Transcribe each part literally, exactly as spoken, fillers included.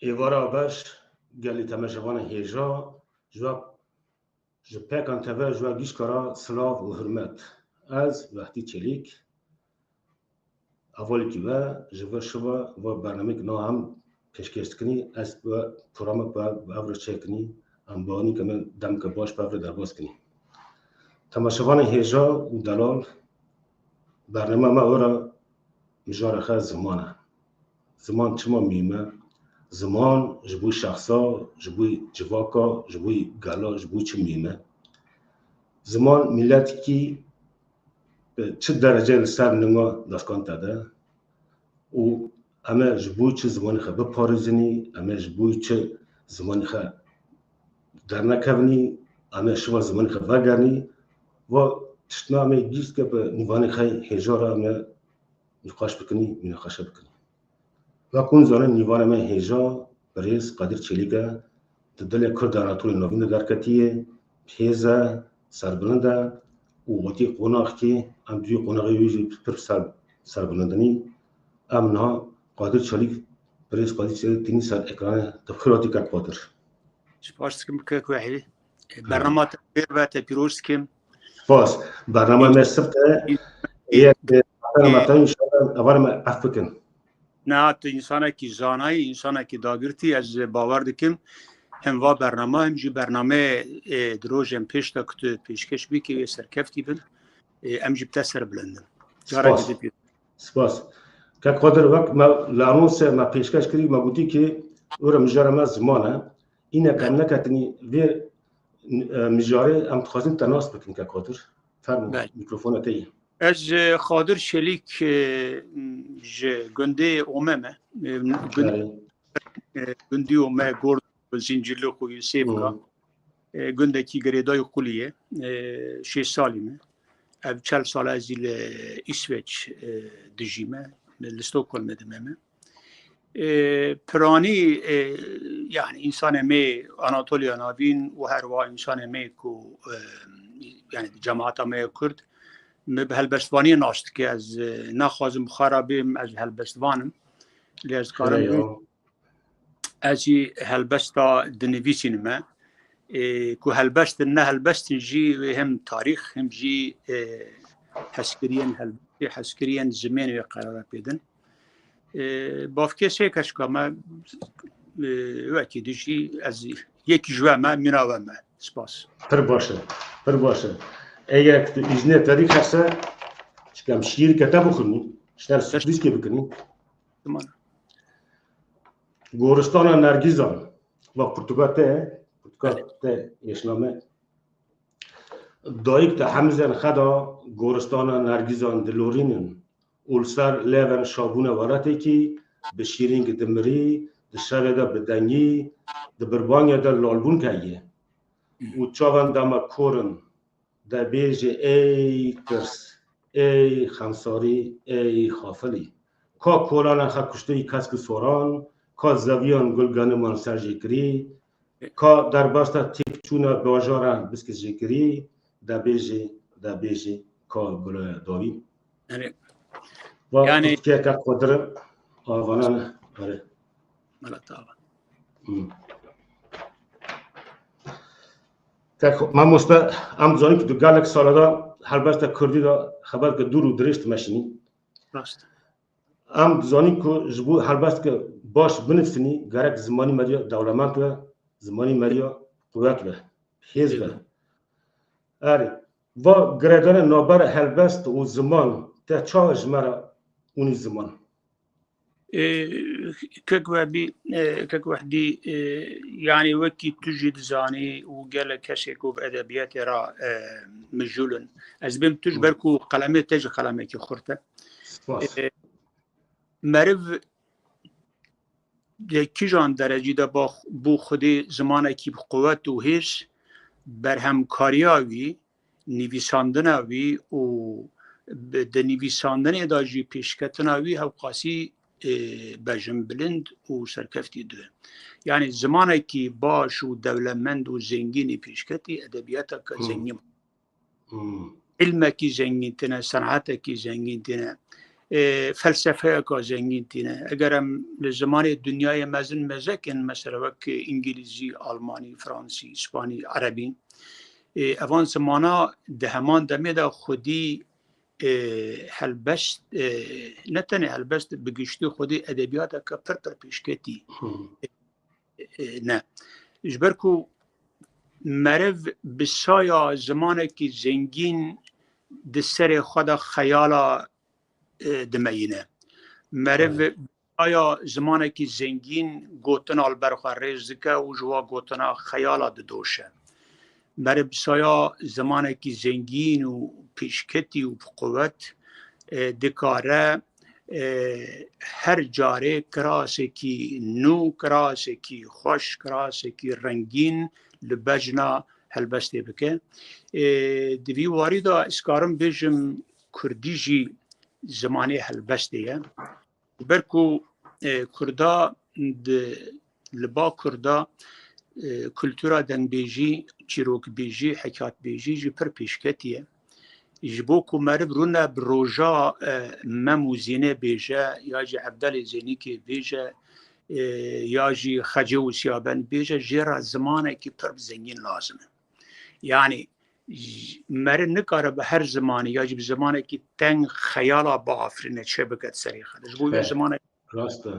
Êvara baş, gelî temaşevanên hêja, ji we, ji pekan teve ji we gişka re silav û hurmet. Ez Wehdî Çelîk, hevalekî we, ji vir şiva ve bernameyek na em pêşkêş dikinî, ez we programek we bi ev re çêkinî, em bawer in ke me demeke baş bi ev re derbas kinî. Temaşevanên hêja û delal, bernama me ora mijara xwe ziman e. Ziman çima muhîm e? Ziman ji bo şexsa, ji bo civaka, ji bo gela, ji bo çi muhîm e? Ziman miletekî bi çi dereceyê li ser ninga destkan te de û em ê ji bo çi zimanê xwe biparêzinî, em ê ji bo çi zimanê xwe dernekevnî, em ê şiva zimanê xwe vegernî, va tiştna em ê bîst ke bi nîvanê xwe hêja re em ê nîqaş bikinî, mînaqeşe bikinî. Wek hûn zanin, nîvanê me hêja birêz Qadir Çelîk e, di dilê Kurd Anatolî Navîn de derketiye, hêz e, serbilind e û wekî qonaxkî em di wî qonaxê wî jî pir ser, serbilindinî. Em niha Qadir Çelîk, birêz Qadir Çelîk tînî ser ekranê, te bi xêr hatî kek Qadir. Spas dikim kek Wehî. Bernama te xêr be, te pîroz dikim. Spas. Bernama me sift e. Eger, e, bernama te inşallah, evar me ef bikin. Na, tu însanekî zanayî, însanekî dagirtî, ez bawer dikim hem va bernama hem jî bernameyê, e, di rojên pêş de ku tu pêşkêş bikî wê serkeftî bin. E, em jî bi te serbilind in. Careke Spas. Din pîroz. Spas. Kek Qadir, wek me li anonsê me pêşkeş kirî, me gotî ki ora mijara me ziman e. Îne ke em neketinî vê, e, mijarê, em dixwazin te nas bikin kek Qadir. Fermo, Belê. Mîkrofona te ye. Ez, e, Qadir Çelîk, e, ji gundê Ome me. E, gund-, Belê. E, gundî Ome, Gord, Zincirlix û Yusêvka. Hı. E, gundekî girêdayî Qulî ye. E, şêst salî me. Ev çel sal ez jî li Îsveç, e, dijîme. Li Stockholmê dime me. E, piranî, e, yani însanê me Anatoliya Navîn û herwa însanê me ku, e, yani cemaata me ya Kurd, me bi helbestvaniyê nas dike. Ez, e, naxwazim bi xwe re bêm, ez helbestvan im. Lê ez dikarim Xêr e bim. Ya. Ez jî helbesta dinivîsînime. E, ku helbest in, ne helbest in jî wê hem tarîx, hem jî, e, hezkiriyên helbestê, hezkiriyên zimên wê qerara pêdin. E, bavkê sê keşka me, e, wekî dijî ez yekî ji we me, mîna we me. Spas. Pir baş e, pir baş e. Eger tu îznê te dî xerse, çikem şîrke te bixwînî, ji te re sürprîzkê bikinî. Tamam. Goristana Nergîzan, va pirtûka te, pirtûka Belê. Te êşname. Dayik te hemizên xeda goristana Nergîzan dilorînin û li ser lêvên şabûne weretekî bi şîrînk dimirî, di şevê de bi dengî, di birbangê de lalbûn keyî. Û çavan dema korin, debêjê ey tirs, ey xemsarî, ey xafilî. Ka kolana xwe kuşteyî kesk û soran, ka zeviyan gul ganiman ser jê kirî, ka derbasta têk çûna bajara biskit jê kirî, debêjê, debêjê ka gulaya dawî. Yani, Va yani, kutikê ke Qadir avanan, are. Mala tava. Hmm. Kek mamoste, em dizanin ku tu gelek sala de helbesta kurdî de xebateke dûr û dirêj dimeşînî. Rast. Em dizanin ku ji bo helbesteke baş binivîsînî, gerek zimanî me ya dewlemend be, zimanî me ya quwet be, hêz be. Erê, va girêdana navbera helbest û ziman te çawa ji me re hûnî ziman? E, kek Wehbî, e, kek Wehdî, e, yani wekî tu jî dizanî û gelek kesê ku bi edebiyatê re, e, mijûl in. Ez bêm tu ji ber ku qelemê te jî qelemekî xurt e. Spas. E, meriv di kîjan derecî de ba-, bo Xwedê zimanekî bi quwet û hêz berhemkariya wî, nivîsandina wî û bi, di nivîsandinê de jî pêşketina wî hewqasî, e, bejinbilind û serkeftî dibe. Yani zimanekî baş û dewlemend û zengînî pêşketî edebiyateke Hmm. zengîn. Hmm. Îlmekî zengîn tine, senatekî zengîn tine. e, felsefeyeka zengîn tîne. Eger em li zimanê dinyayê mezin mezekin, mesela wek îngilîzî, almanî, fransî, îspanî, erebî, e, evan zimana di heman demê de xwedî, e, helbest, e, ne tenê helbest, bi giştî xwedî edebiyateke pir pir pêşketî, e, ne. Ji ber ku meriv bi saya zimanekî zengîn di serê xwe de xeyala, e, dimeyîne. Meriv bi saya zimanekî zengîn gotina li ber xwe rêz dike û ji wa gotina xeyala didoşe. Meriv bi saya zimanekî zengîn û pêşketî û bi quwet, e, dikare, e, her carê kirasekî nû, kirasekî xweş, kirasekî rengîn li bejna helbestê bike. E, di vî warî de ez karim bêjim kurdî jî zimanê helbestê ye. Ji ber ku, e, kurda di, li ba kurda, e, kultura dengbêjî, çîrokbêjî, hekatbêjî jî pir pêşketî ye. Ji bo ku meriv rûne bi roja, e, Mem û Zînê bêje, ya jî Evdelê Zênîkê bêje, e, ya jî Xecê û Siyabend bêje, jê re zimanekî pir zengîn lazim e. Yanî, j-, meriv nikare bi her zimanî ya jî bi zimanekî teng xeyala biafirîne, çêbike di serê xwe de. Ji bo wê zimanek rast e.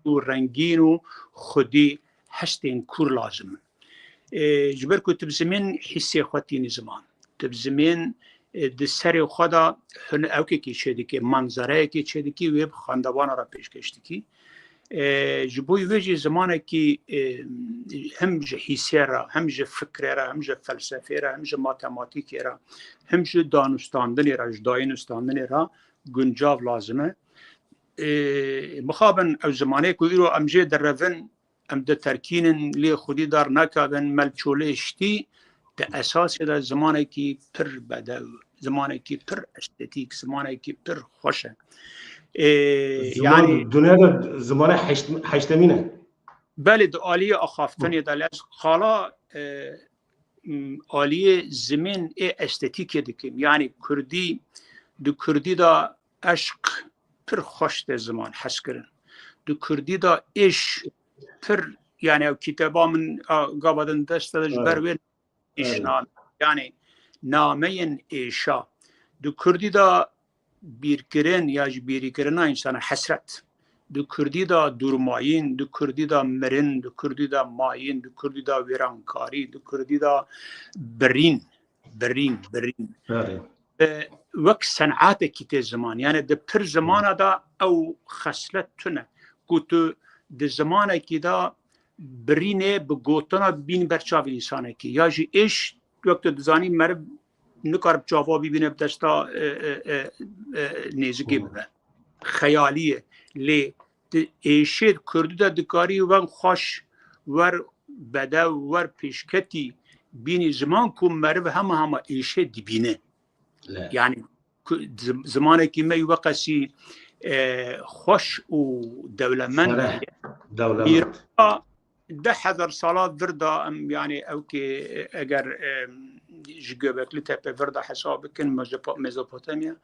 Û rengîn û xwedî hestên kûr lazim in. E, ji ber ku tu bi zimên hîsê xwe tînî ziman. Tu bi zimên, e, di serê xwe de hun-, ewkekî çêdikî, manzereyekî çêdikî, wê bi xwendevana re pêşkêş dikî. E, ji bo wê jî zimanekî, e, hem ji hîsê re, hem ji fikrê re, hem ji felsefê re, hem ji matematîkê re, hem ji danûstandinê re, ji dayînûstandinê re guncav lazim e. E, mixabin ew zimanê ku îro em jê derevin, em diterkînin, lê xwedî dar nakabin, me li çolê ştî, di esasê de zimanekî pir bedew, zimanekî pir estetîk, zimanekî pir xweş e. E, Ziman yanî dinyayê de zimanê heşt-, heştemîn e. Belê, di aliyê axaftinê de lê ez qala, e, m, aliyê zimên ê estetîkê dikim. Yanî kurdî, di kurdî de eşq pir xweş tê ziman hezkirin. Di kurdî de êş pir, yanî ew kitêba min, a, gava din dest de ji ber wê êşname. Yanî nameyên êşa. Di kurdî de bîrkirin ya jî bîrîkirina însana hesret. Di kurdî de dûrmayîn, di kurdî de mirin, di kurdî de mayîn, di kurdî de wêrankarî, di kurdî de birîn, birîn, birîn. E, wek senatekî tê ziman. Yanî di pir zimana de ew xeslet tune. Ku tu di zimanekî de birînê bi gotina bîn ber çavê însanekî. Ya jî êş, wek tu dizanî, meriv nikare bi çava bibîne bi desta, e, e, e, e, nêzikê bibe. Xeyalî ye. Lê di êşê kurdî de dikarî weng xweş wer bedew, wer pêşketî bînî ziman ku meriv hema hema êşê dibîne. Yanî ku-, zim-, zimanekî me yî weqesî, e, xweş û dewlemend e. Mîra deh hezar sala vir de em, yanî ew kê, eger, e, ji Göbekli Tepe vir de hesab bikin, Mezopo-, Mezopotamya,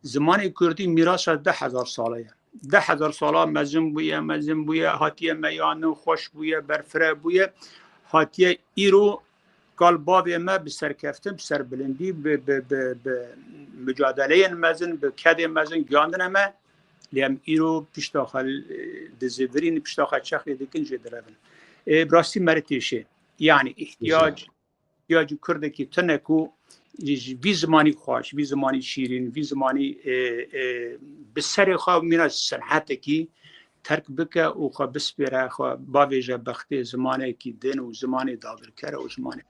zimanê kurdî mîrasa deh hezar sala ye. Deh hezar sala mezin bûye, mezin bûye, hatiye meyanin, xweş bûye, berfireh bûye, hatiye îro kal bavê me bi serkeftin, bi serbilindî, bi, bi, bi, bi mucadeleyên mezin, bi kedên mezin giyandine me. Lê em îro pişta xwe, e, dizivirîn, pişta xwe çexê dikin, jê direvin. E, bi rastî me re têşe. Yanî îhtiyac, îhtiyacî kurdekî tune ku ji vî zimanî xweş, vî zimanî şîrîn, vî zimanî, e, e, bi serê xwe mîna senatekî terk bike û xwe bispêre, xwe bavêje bextê zimanekî din û zimanê dagirker û zimanê.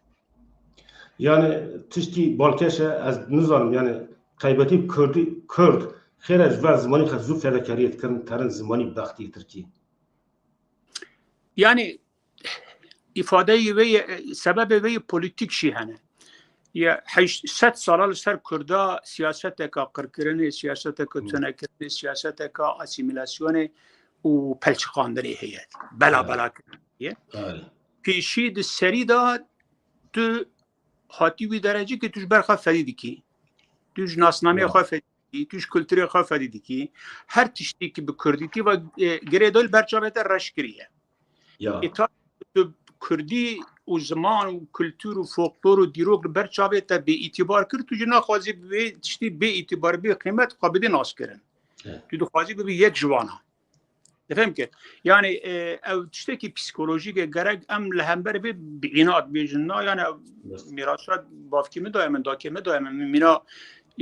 Yani tiştî balkêş e, ez nizanim, yani taybetî kurdî, kurd xêr e ji ber zimanî xwe zû fedakariyê dikirin, terin zimanî bextê tirkî. Yani îfadeyê wê ye, sebebê wê ye polîtîk jî hene. Ya heşt sed sala li ser Kurda siyaseteka qirkirinê, siyaseteka tunekirinê, siyaseteka asîmîlasyonê û pelçiqandinê heye. Bela bela kirinê heye. Pêşî di serî de tu hatî wî derecî ki tu ji ber xwe fedî dikî. Tu ji nasnameyê xwe fedî dikî, tu ji kulturê xwe fedî dikî, her tiştî ki bi kurdîtî ve, e, girêdayî li ber çavê te reş kiriye. Ya. Îta tu kurdî û ziman û kultur û folklor û dîrok li ber çavê te bê îtîbar kir, tu jî naxwazî bi vê tiştî bê îtîbar, bê qîmet xwe bidî naskirin. Evet. Tu dixwazî bibî yek ji wana. Difem kir. Yani, e, ew tiştekî psîkolojîk e, gerek em li hember vê bi înat bêjin, na, yani, ew Evet. mîrasa bavkê min daye min, dakê min daye min, min mîna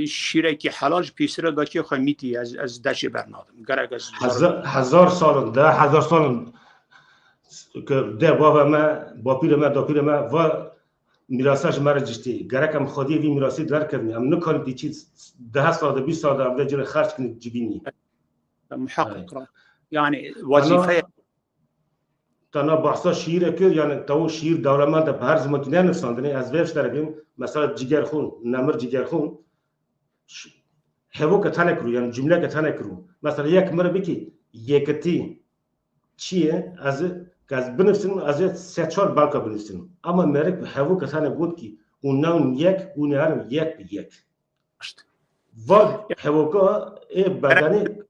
şîrekî helal ji pêsira dakê xwe mîtî, ez, ez deşê bernadim. Gerek ez Hezar, hezar salin, de hezar salin ke de bava me, bapîrê me, dapîrê me, va mîrasa ji me re ciştî. Gerek em xwediyê vî mîrasî derkevin. Em nikarin dîçî deh sal de, bîst sal de em vê cire xerc kin cibînî. Muhakkik Evet. ra. Yani Ana wezîfeye tana bahsa şiîre kir, yani taw şiîr dewlemend e, bi her zimankî ne nivsandinê, ez vê ji te re bêm, mesela Cigerxûn, Nemir Cigerxûn, ş-, hevok e tane kiro, yani cümlek e tane kiro. Mesela yek mi re bikî, yekitî çi ye, ez, ke ez binivsin, ez ê sê çar belka binivsin. Ama merik bi hevok e tane got ki, û nan yek, û ne herin yek bi yek. İşte. Va hevoka ê bedenê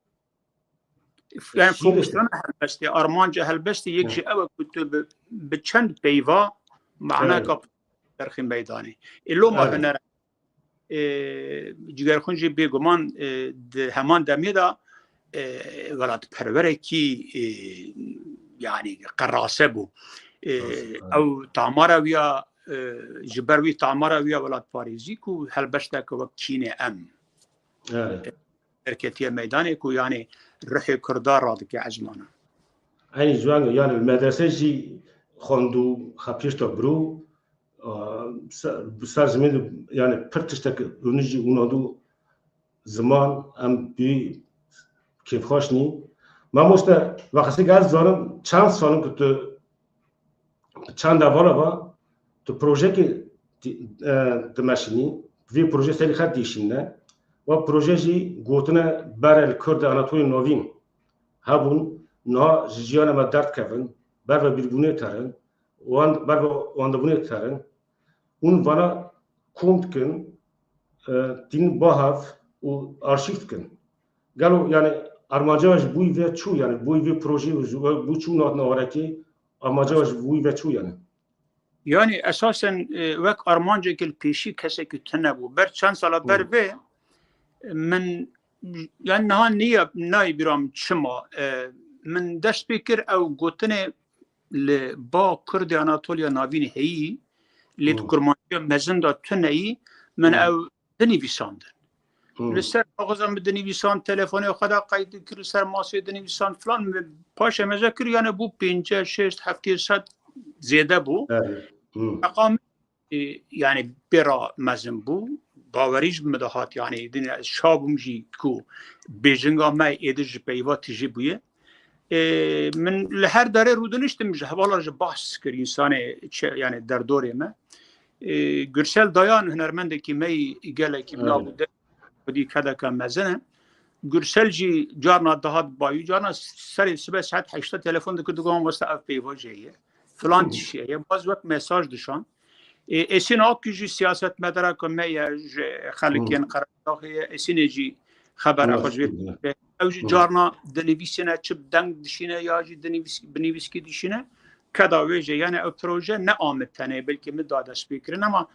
Yani Şiîr fokusdana helbestê, armanca helbestê yek Hı. ji ew e ku tu bi, bi çend peyva maneka Evet. derxî meydanê. Ê loma Evet. huner, e, Cigerxûn jî bêguman, e, di heman demê de, e, welatperwerekî, e, yani qerase bû. E, Qerase, evet. ew tamara wî ya, e, ji ber wî tamara wî ya welatparêzî ku helbesteke wek Çînê em Evet. derketiye meydanê ku yani ruhê Kurda radike ezmana. Eynî ciwan yani medrese jî xwendu xepişta biro, a, ser, ser zimîn de yani pir tiştek rûnî jî ûnandu ziman em bi kêfxweş nî. Mamoste, wexsî gaz zanim çend salim ku tu çend hevala va, tu projeyekê di-, e, dimeşînî, vê proje serî xet dîşîne, wa proje jî gotine berê li Kurd Anatolî Novîn hebûn, niha ji jiyana me derdkevin, ber ve bîrbûnê terin, wan, ber ve wandebûnê terin, hûn vana kom dikin, e, tînin ba hev û arşîv dikin. Gelo, yani, armanca ji bo vê çû, yani, bo vê projeyê û ji bo çû nat nawarekê, armanca ji bo vê çû, yani. Yani, esasen, e, wek armancekî li pêşî kesekî tune bû. Ber çend sala ber Hmm. vê, e, min, yani, niha niye, nayê bîra min çima, e, min dest pê kir ew gotinê li ba Kurdê Anatoliya Navîn heyî, lê di Hmm. kurmanciya mezin de tuneyî, min Hmm. ew binivîsandin. Hmm. Li ser kaxizan min dinivîsand, telefonê xwe de qeyd dikir, li ser masê dinivîsand filan, min paşê meze kir, yani bû pêncî, şêst, heftê sed zêde bû. Evet. Hmm. Reqam, e, yani pê re mezin bû. Bawerî ji min dihat, yani din ez şa bûm jî ku bêjinga me êdî ji peyva tijî bûye. E, min li her derê rûdiniştim, ji hevala jî bahs kir însanê çi, yani derdorê me. E, Gürsel Dayan hunermendekî me yî gelekî min Evet. bû de xwedî kedeke mezin e. Gürsel jî carna dihat bayî, carna serê sibe saet heşta telefon dikir, digot, "Mamoste, ev peyva jê ye. Filan Hı. tişt ye." Baz wek mesaj dişan. E, Esin Akgül jî siyasetmedareke me ye, ji xelkên Hı. Qeredaxê ye. Esinê jî xebera xwe ji vê Hı. Ew jî Hı. carna dinivîsîne, çi bi deng dişîne ya jî dinivîs-, binivîskî dişîne. Keda wê jê, yani ew proje ne a min tenê, belkî min da destpêkirin, ama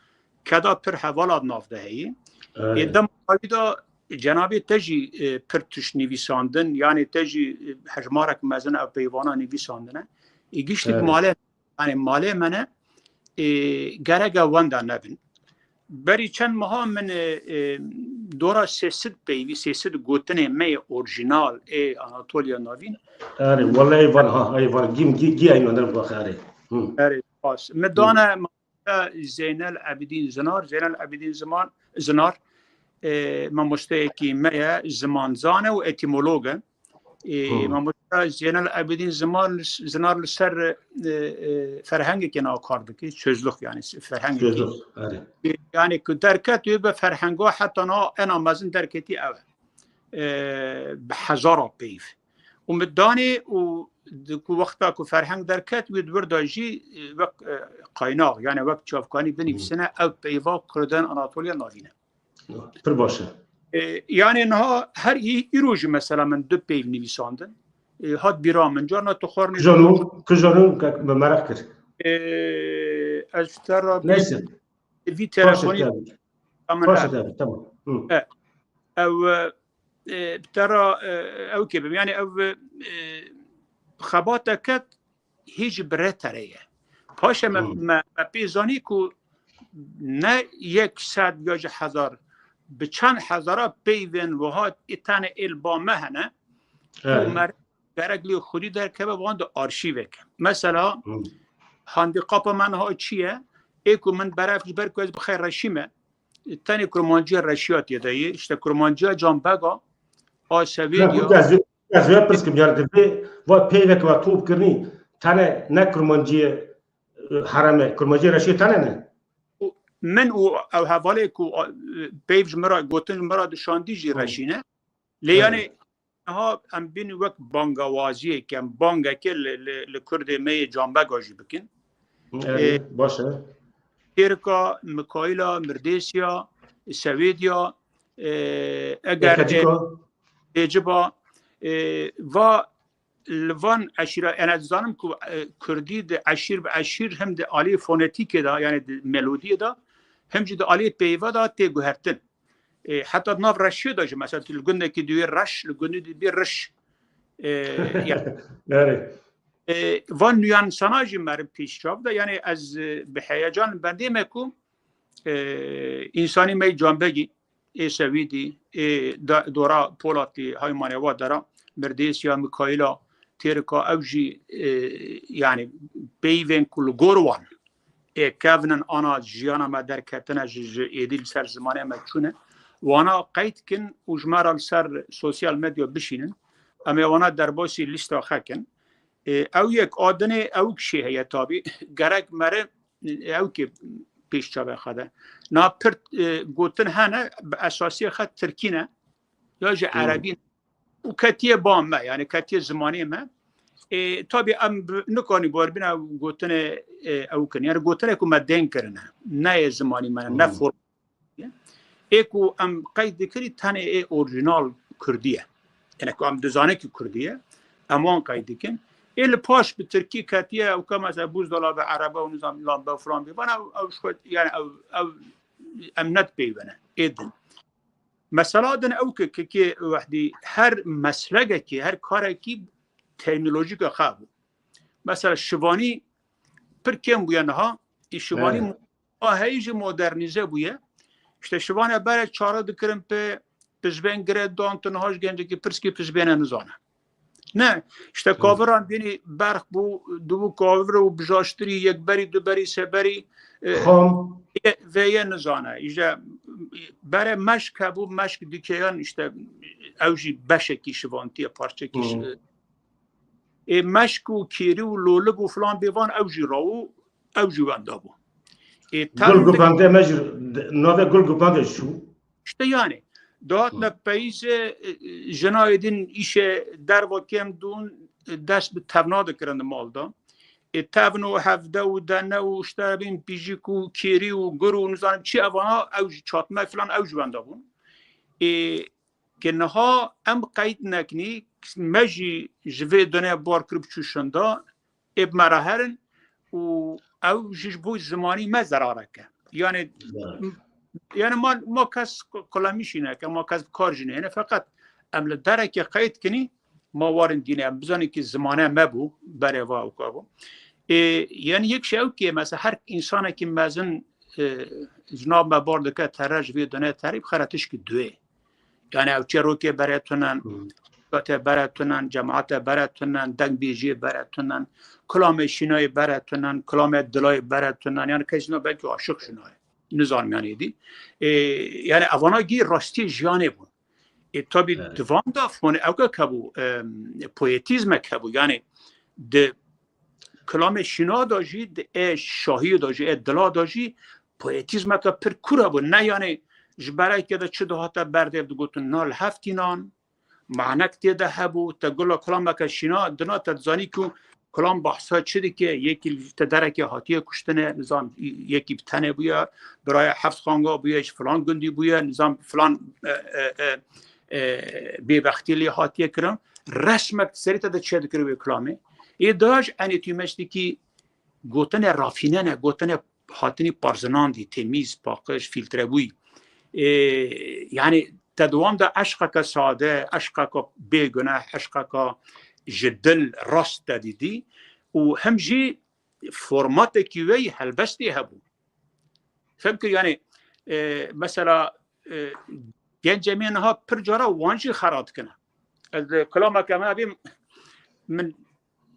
keda pir hevala di nav de heye. Evet. Ê dema wî de cenabê te jî, e, pir tişt nivîsandin, yani te jî, e, hejmarek mezin ew peyvana nivîsandine. Ê giştik Evet. malê Yani malê me ne, e, gereke wenda nebin. Berî çend meha min, e, e, dora sê sed peyvî, sê sed gotinê me yê orjinal ê Anatoliya Navîn. Erê, wele ey van ha, ey van. Gîm, gî, gî ey van, erê, bak, erê. Hı. Erê, spas. Me Hı. dane mamoste Zeynel Ebidîn Zinar, Zeynel Ebidîn Ziman, Zinar, e, mamosteyekî me ye, zimanzan e û etîmolog e. Ê, Hmm. Mamoste Zeynel Ebidîn Ziman, Zinar li ser, e, e, ferhengekê nav kar dike, sözlük yani, ferhengekê. Sözlük, erê. E, yani ku derket wê bi ferhenga heta na ena mezin derketî ew e. E, bi hezara peyv. Û min danê û di ku wexta ku ferheng derket, wê di wir de jî, e, wek, e, qaynax, yani wek çavkanî binivîsine, Hmm. ew peyva Kurdan Anatoliya Navîn e. Pir baş e. E, yani niha her î-, îro jî mesela min du peyv nivîsandin. E, hat bîra min, carna tu xwarnê Kijano, kijano ke me meraq kir. E, ez ji te re Neyse. vî Baş telefonî et abi. min Baş e, et abi. Tamam. Hı. ew e, e, bi te re e, ew kê bim. Yani ew e, xebateke hê jî bi rê tere ye. Paşê me, Hmm. me, me pê zanî ku ne yek sed ya ji hezar, bi çend hezara peyvên wiha ê tenê ê li ba me hene, ku Evet. me gerek lê xwedî derkeve wan di arşîveke. Mesela Hmm. handîkapa me niha çi ye? Ê ku min beref ji ber ku ez bixey reşî me, tenê kurmanciya reşiya tê de ye. İşte kurmanciya Canbega, a Ne, Sewêdiya. bu ez ez wê pirs kim, yani divê va peyvek va top kirnî, tane ne kurmanciye, e, hereme, kurmanciye reşiye tane ne? Min û ew hevalê ku, e, peyv ji min re gotin, ji min re dişandî jî Hı. reşîne. Lê Evet. yani niha em bîn wek bangawaziyek, em bangekê li, li, li Kurdê me yê Canbega jî bikin. Evet, baş e. Têrika, Mikaîla, Mirdêsiya, Sewêdiya, e, eger, e, Erketîka. Têciba, e, va li van eşîra, yani ez dizanim ku, e, Kurdî di eşîr bi eşîr hem di alî fonetîkê de, yani di melodiyê de, hem jî di alî peyva de tê guhertin. E, heta di nav reşiyê de jî, mesela tu li gundekî dibî reş, li gundî dibî riş. E, yani, Erê. e, van nüansana jî meriv pêş çav de, yani ez, e, bi heyecan bendê me ku, e, însanî me yê Canbegî, ê Sewîdî, ê da-, Dora Polatî, Haymanê wa dera, Mirdêsiya, Mikaîla, Têrika, ew jî, e, yani peyvên ku li gor wan ê kevnin ana jiyana me derketine ji, ji êdî li ser zimanê me çûne. Wana qeyd kin û ji me re li ser sosyal medya bişînin. Em ê wana derbasî lîsta xekin. E, ew yek a dinê ew kişê heye tabî. Gerek meriv ew kê pêş çavê xwe de. Na pir, e, gotin hene, bi esasiyê xwe tirkî ne, ya jî Hmm. erebî ne. Û ketiye ba me, yani ketiye zimanê me. E, tabî em bi-, nikanî barbîna gotinê, e, ew kin. Yani gotinê ku me deng kirine. Ne yê zimanî me, ne Hmm. form. Ê ku em qeyd dikirî tenê ê orîjinal Kurdî ye. Yani ku em dizane ki Kurdî ye, em wan qeyd dikin. Ê li paş bi Tirkî ketiye, ew ka mesela Buzdolabı, Araba û nizam lambe û filan bê. Bana ew, ew şwet, yani ew, ew em net peyvene. Ê din. Mesela din ew ki, ki, ki wehdî her meslegekî, her karekî terminolojîka xwe bû. Mesela şivanî pir kêm bûye niha. Ê şivanî Evet. A heyî jî modernîze bûye. İşte şivane berek çare dikirin pê pizbên gire dan tu niha ji gencekî pirskî pizbêne nizane. Ne, işte Evet. kaviran bînî berx bû, dibû kavir û bijaştirî yek berî, du berî, se berî, e, Xam. vê ye nizane. İşte bere meşk hebû, meşk dikeyan işte ew jî beşekî şivantiye, parçekî Hı. şi-, ê meşk û kêrî û lolik û filan bêvan ew jî raw û ew jî wenda bû. Ê Gul tevn dik- gupande me jî nave gul gupande şu. İşte yani dihatine peyîzê, e, jinayê din îşe derva kêm dûn, e, dest bi tevna dikirin di mal de. Ê tevn û hevde û dene û işte bin pîjik û kêrî û gur û nizanim çi evana ew jî çatme filan ew jî wenda bûn. Ê ke niha em qeyd nekinî, me jî ji vê dunê bar kirib çû şinda, ê bi me re herin û ew jî ji bo zimanî me zerarek e. Yani, yani ma, ma kes kulemîşî neke, ma kes bi kar jî nehêne, feqet em li derekê qeyd kinî, ma warin dîne, em bizanî ki zimane me bû, berê va ew ka bû. Ê, yani yek şey ew ki, mesela her insanekî mezin, e, ji nav me bar dike, tere ji vê dunê terî bixere tişkî duê. Yani ew çêrokê bere tunen, Hmm. kate bere tunen, cemaate bere tunen, dengbêjiyê bere tunen, kilamê şînayê bere tunen, kilamê dilayê bere tunen. Yani kes jina belkî aşiq jina ye. Nizanim yani dî. Ê, yani evana gî rastiyê jiyanê bûn. Ê, tabî Evet. divan da fone ew ke hebû, em, poetîzmek hebû. Yani di kilamê şîna da jî, di ê şahiyê da jî, ê dila da jî poetîzmeke pir kûr hebû. Ne yani ji berekê de çi dihate berdêv digotin, na li hev tînan, manek tê de hebû, te gula kilameke şîna dina te dizanî ku Kilam bahsa çi dike? Yekî li te derekê hatiye kuştine, nizam yekî bi tenê bûye, biraya heft xanga bûye, ji filan gundî bûye, nizam filan, e, e, e, e, bêbextî lê hatiye kirin. Resmek serê te de çêdikir wê kilamê. Ê daha ji enê tîmeştikî gotine rafîne ne, gotine hatinî parzinandî, temîz, paqij, fîltrebûyî. Ê, yani te di wan de eşqeke sade, eşqeke bêguneh, eşqeke ji dil rast te didî û hem jî formatekî wê yî helbestê hebû. Fem kir, yani, e, mesela, e, gencê me niha pir cara wan jî xera dikine. Ez li kilameke me bîm, min,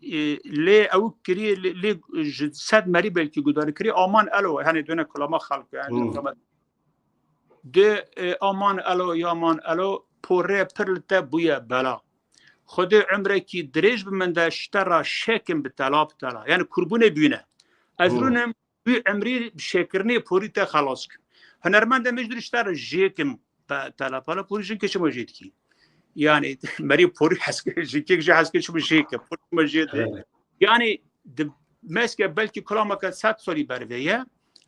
e, lê ew kirî, lê, lê ji sed merî belkî guhdar kirî, aman elo, hani döne kilama xelk, yani Hmm. kilama. De, e, aman elo, yaman elo, porê pir li te bûye bela. Xwedê umrekî dirêj bi min de, ji te re şekim bi tela bi tela. Yani kurbûnê bîne. Ez Hmm. rûnim wî umrî bi şêkirinê porî te xelas kim. Hunermendê min ji dirî ji te re jêkim pe-, tela pela porî jinkê çima jê dikî. Yani merî porî heskê, jinkek jî heskê çima jêke, porî çima jê de. Evet. Yani di meske belkî kilameke sed salî bervê ye,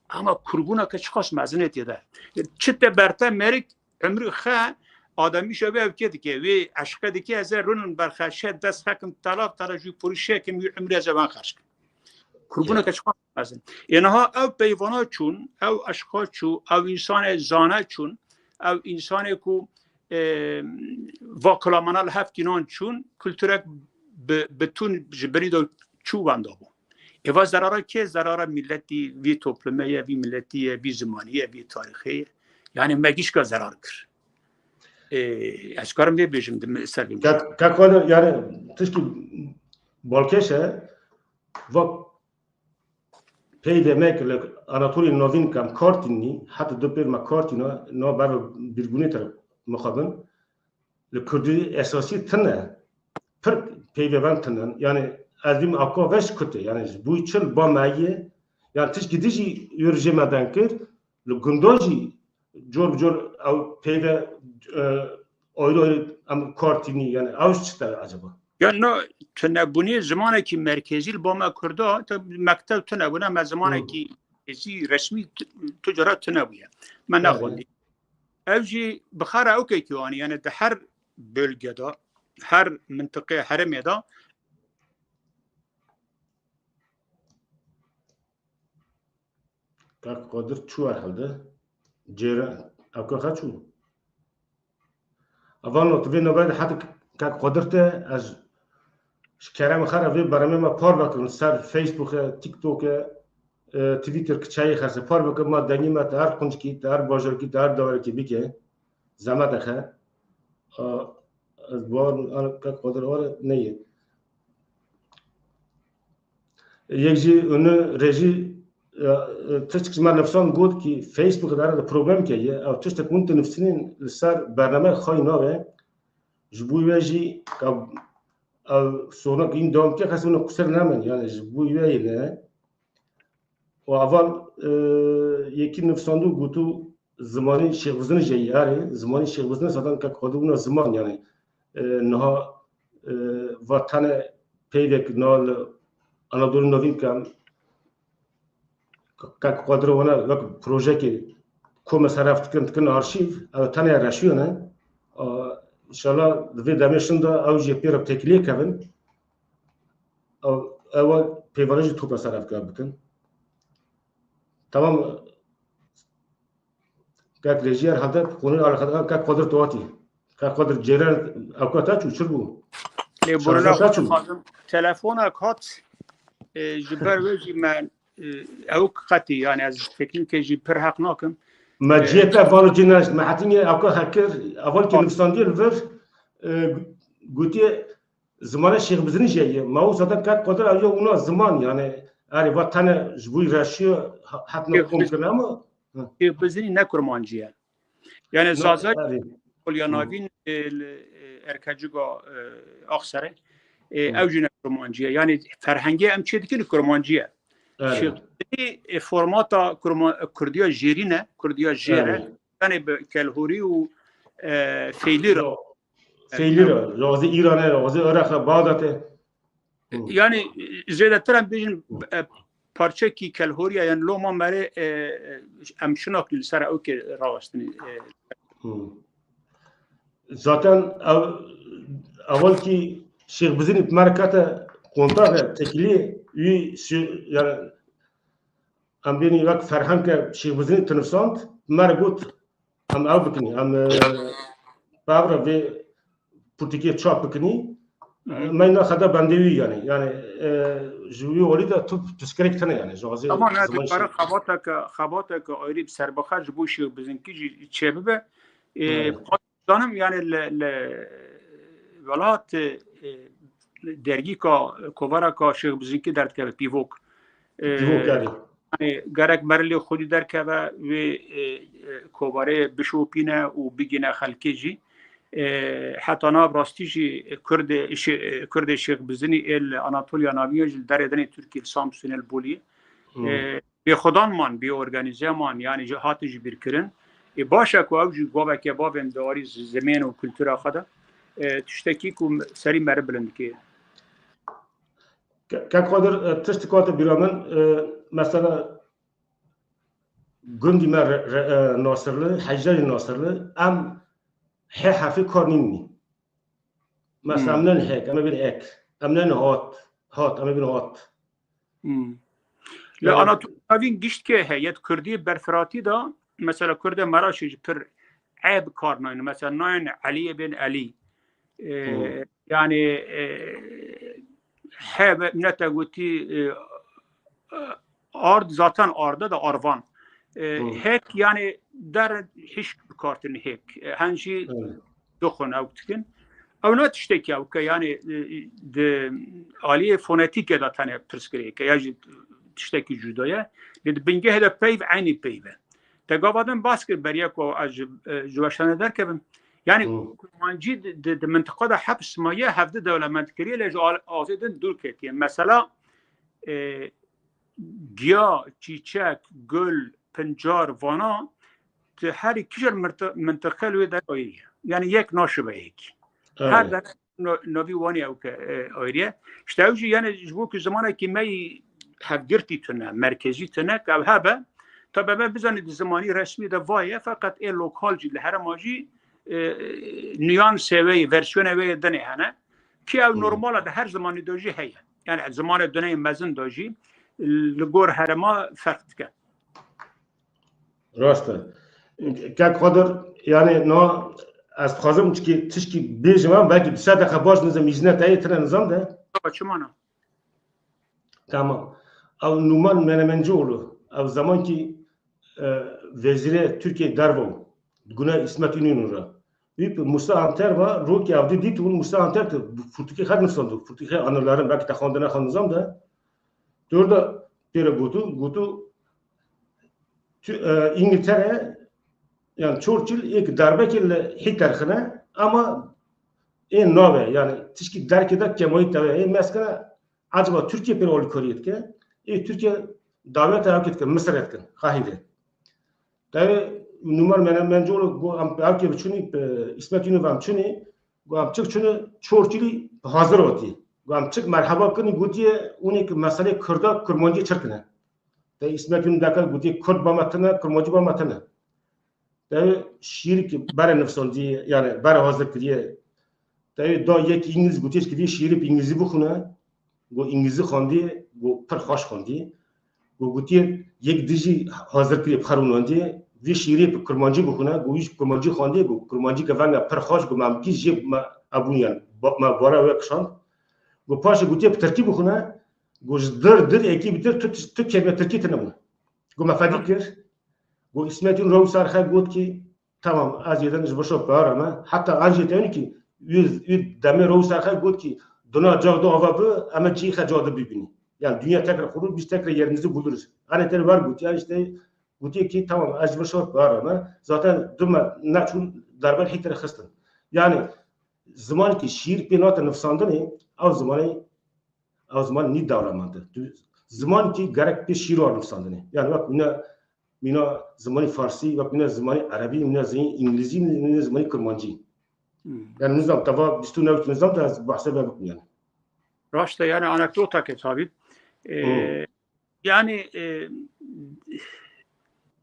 ama kurbûneke çiqas mezin e tê de. Çi te berte merik, umrî xe, ademîşa wê ev kê dike, wê eşqe dike, ez ê rûnim berxeşe, dest xekim tela, tela jû porî şekim, wî umrî ez ê wan xerc kim. Kurbûneke çiqas mezin. Ê niha ew peyvana çûn, ew eşqa çû, ew însanê zane çûn, ew însanê ku, e, va kilamana li hev tînan çûn, kulturek bi, bi tûn ji berî de çû wenda bû. Êva zerara kê? Zerara miletî, vî toplumê ye, vî miletî ye, vî zimanî ye, vî tarîxê ye. Yani me gişka zerar kir. Ê, ez karim vê bêjim, di ser vê Kak, kak Xwedê, yani tişkî balkêş e, va peyvê me kir li Anatolî Novîn kam kartînî, heta du pêv me kartîna, na beve bîrbûnê te mixabin. Li Kurdî esasî tune, pir peyvê van tune. Yani ez dîm aka veş kute, yani ji bo çil ba me ye, yani tişkî dijî yûr jê me den kir, li gunda jî cor bi cor ew peyve, e, ayrı ayrı em kartînî, yani ew çi te acaba? Ya no, tunebûnê zimanekî merkezî li ba me Kurda, te mekteb tunebûne, me zimanekî Hmm. merkezî, resmî tu, tu cara tunebûye. Me Evet. nexwendî. Ev jî bi xera ew kekî anî, yani di her bölgede, her mintiqê herêmê de Kak Qadir çû herhalde. Cêre, ew ka xwe çû. Evan not vê navê de heta Kak Qadir te, ez ji kerem xwe re vê beremê me parve kirin ser Facebook e, TikTok e, e, Twitter kiçeyê xerse parve kirin, ma dengê me te her quncikî, te her bajarekî, te her dawerekî bike. Zehmet e xe. A, ez bawer Kak Qadir are neyê. Yek jî unu rejî, e, e, tiştek ji me nifsan got ki Facebook de arada problem ke ye. Ew tiştek hûn dinifsînin li ser bername xayî nabe. Ji bo wê jî ev, ev sornak în dewam ke, xes hûn qusir nemen. Yani ji bo wê ne. Û evan, e, yekî nifsandû gotu zimanê Şêx Bizin jî ye. Erê, zimanê Şêx Bizin zaten Kak Qadir wina ziman yani. E, niha, e, va tene peyvek na li Anadolu Novîn ke Kak Qadir wana wek projeyekê ku me seref dikin, dikin arşîv, ew tene reşiyo ne. A, înşallah di vê demê şinda ew jî pê re têkiliyê kevin. Ew, ew peyvana jî topa seref ke bikin. Tamam. Kak Rejî herhalde konuyla alakadar Kak Qadir Tuatî. Kak Qadir Ceyran ewka te çû, çi bû? Lê Şarja burna te çû? Xwazim telefonek hat, e, ji ber wê jî me, e, ew qetî, yani ez ji teknîkê jî pir heq nakim. Me E, ciyê te valo cî neşt. Me hetinge ewka hekir, eval ki Ha. nivsandiye li vir, e, gotiye zimanê Şêx Bizinî jî ye. Me o zaten Kak Qadir ew ya wina ziman, yani, erê va tene ji bo reşiyo ha-, hatine Şêx kom Biz-, kirin ama Hı. Şêx Bizinî ne kurmancî ye. Yani Ne, Zaza erê. Kolya Hı. Navîn, e, li, e, Erkeciga, e, Axsere, e, Hı. ew jî ne kurmancî ye. Yani ferhengê em çê dikin kurmancî ye. Erê. Şêx Bizinî, e, formata kurma-, Kurdiya jêrî ne, Kurdiya jêr e. Erê. Yani bi kelhorî û, e, feylî re. Yo. Feylî re. Razî Îran e, razî Iraq e, Bağdat e. Yani zêdetir em bêjin, e, parçekî kelhoriya, yani loma merê, e, em şinakî li ser ew kê rawestinî. E, Hmm. Zaten ev, ewel kî Şêx Bizînî bi me re kete kontak e, tekilî wî şi-, yani em bênî wek ferheng ke Şêx Bizînî tinifsand, bi me re got, em ev bikinî, em, e, bi ev re vê pirtûkê çap bikinî. Hı hı. Me nexete bendê wî yani. Yani, e, ji wî olî de tu pirsgirêk tune yani. Ji xwazê Tamam, ya ziman dikare şey. Xebateke, xebateke ayrî bi serbixwe ji bo Şêx Bizînkî jî çêbibe. E, Evet. Zanim yani li, li welat, e, dergîka, kovareka Şêx Bizînkî derdikeve pîvok. E, Pîvok, yani. Yani gerek merilê xwedî derkeve wê, e, e, kovarê bişopîne û bigîne xelkê jî. E, heta nav rastî jî Kurdê, şê-, Kurdê Şêx Bizînî ê li Anatoliya Navîn jî li derê dinê Tirkî li Samsunê li Boliyê. Hmm. E, bêxwedan man, bêorganîze man, yani jî hatin jî bîrkirin. E, baş e ku ew jî gaveke bavên di warî z-, zimên û kultura xwe de, e, tiştekî ku serî meri bilind dike. Ke-, Kek Xwedir, e, tişt kate bîra min, e, mesela gundî me re, re, e, Nasirli, Heyjarê Nasirli, em he herfê kar nînî. Mesela Hmm. em nên hek, em ê bin ek, em nên hat, hat, em ê bin hat. Hmm. Li Anatoliya Navîn gişt ke heye, di Kurdî berfiratî de, mesela Kurdê Meraşê jî pir eb kar nayne. Mesela nayne Eliyê bên Elî. E, Hmm. Yani, e, he, ne te gotî, e, ard, zaten arde de arvan. E, Hmm. Hek yani der hiç kartin hek. E, hen jî Evet. Dixwin ew dikin. Ew ne tiştekî ew ke yani, e, di aliyê fonetîkê de tenê pirsgirêk e, ya jî tiştekî cuda ye. Lê di bingehê de peyv eynî peyv e. Te gava din bas kir beriya ku ez ji, e, ji weşane derkevim. Yani Hmm. Kurmancî di, di, di mintiqa de heps maye, hevdi dewlemend kiriye, lê ji al-, aliyê din dûr ketiye. Mesela, e, giya, çîçek, gul, pincar, vana, tu herî kîjan mirti-, mintiqe li wê derê ayrî ye. Yani yek naşibe yekî. Evet. Her dere no-, navî wanî ew ke, e, ayrî ye. İşte ew jî yani ji bo ku zimanekî me yî hevgirtî tune, merkezî tune, ke ew hebe, tabi me bizanî di zimanî resmî de vaye, feqet ê lokal jî li herêma jî, e, nüansê wê yê, versiyonê wê yê dinê hene. Ki ew Hmm. normal e, di her zimanî de jî heye. Yani zimanê dinê mezin de jî li gor herêma ferq dike. Rast e. Kek Xwedir, yani no, ez dixwazim çikî tişkî bêjim, em belkî bi se deqe baş nizam, îzne te yê tine nizam de. Baba, çima ne? Tamam. Ew Numan Menemencioğlu, ew zemankî, e, wezîrê Tirkiyê derve bû. Gune İsmet İnönü re. Wî bi Musa Anter ve rokê ev dî dît û Musa Anter ki pirtûkê xwe nivîsand, pirtûkê anıların, belkî te xwendine xwe nizam de. Dor de pêre gotu, gotu, tu, e, İngiltere, yani Churchill êk darbekê li Hitler xine, ama ê nave, yani tişkî derkê de kemayî teve, ê meskine, acaba Tirkiye pêre alîkariyê dike? Ê Tirkiye daweta ew kê dike, Misir dikin, Qahîre. Tevê Numan Menemencioğlu got, em ew kê biçûnî, e, İsmet İnönü ve em çûnî, got, em çik çûnî, Churchillî hazir hatî. Got, em çik merheba kirinî, gotiye, hûnê ki meselê Kurda, Kurmancî çirkine. Te İsmet İnönü deka gotiye, Kurd ba me tune, Kurmancî ba me tune. Te şiîrkî bere nivîsandî, yani bere hazir kiriye. Te da yek İngiliz gotiye, kiriye şiîrê bi İngilizî bixwine. Got, İngilizî xwendî, got, pir xweş xwendî. Got, gotiye, yek dî jî hazir kiriye, bi xwe rûnandî. Vî şiîrê bi Kurmancî bixwine, got, wî jî Kurmancî xwendî, got, Kurmancî ke venge pir xweş, got, me em kî jê me ebûn, yani ba-, me bara wê kişand. Got, paşê gotiye bi Tirkî bixwine, got, ji dir dir êkî bi dir tu, tu kelîme Tirkî tune bûn. Got, me fedî kir. Got, İsmet Yun rew ser xwe got ki, tamam, ez yê din ji bo şo para me. Heta ez jê tevnî ki, wî, wî demê rew ser xwe got ki, duna cax du ava bi, em ê cî xwe cax du bibînî. Yani dünya tekrar kurulur, biz tekrar yerimizi buluruz. Hani tene var got, yani işte, gotiye ki, tamam, ez ji bo şo para me. Zaten duma neçûn darbe Hitler'e xistin. Yani zimanekî şiîr pê nate nivîsandinê, ew zimanê, ew ziman nî dewlemend e. Tu, zimanekî gerek pê şiîr were nivîsandinê. Yani wek mîna, mîna zimanê farsî, wek mîna zimanê erebî, mîna zimanê îngilîzî, mîna zimanê kurmancî. Hmm. Yani nizam, teva bîst û newt nizam de ez behsê ve bikim yani. Raşt e, yani anekdoteke tabî. E, Hmm. Yani, e,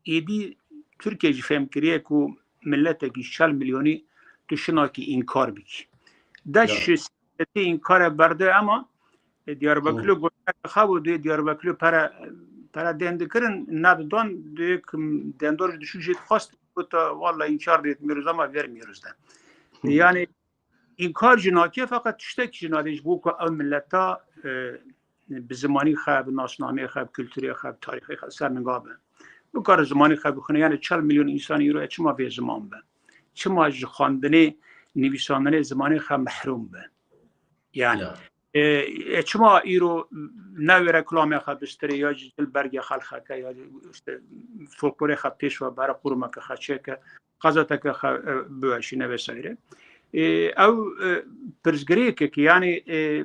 êdî Tirkiye jî fêm kiriye ku miletekî çel milyonî tu şinakî înkar bikî. De Ya. Ji siyasetê înkare berde, ama, e, Diyarbekirlî Hmm. goştek xwe bû, dê Diyarbekirlî pere, pere dên dikirin, nedidan, dê ku dendor ji dişû jê dixwest, gota, "Walla înkar dê, mîroz ama ver mîroz de." Hmm. Yani, Înkar jî nake, feqet tiştek jî nadê ji bo ku ew mileta, e, bi zimanî xwe, bi nasnameyê xwe, bi kulturê xwe, bi tarîxê xwe ser ninga be. Bikare zimanî xwe bixwîne, yani çel milyon însan îro ye, çima vê ziman be? Çima ji xwendinê, nivîsandinê zimanê xwe mehrûm be? Yani, Ya. e, e, çima îro newêre kulamê xwe bistirê, ya jî dil bergê xelxeke, ya jî işte folklorê xwe pêş ve bere, qurumeke xwe çêke, qazeteke xwe, e, biweşîne vesaire. E, ew, e, pirsgirêkek, yani, e,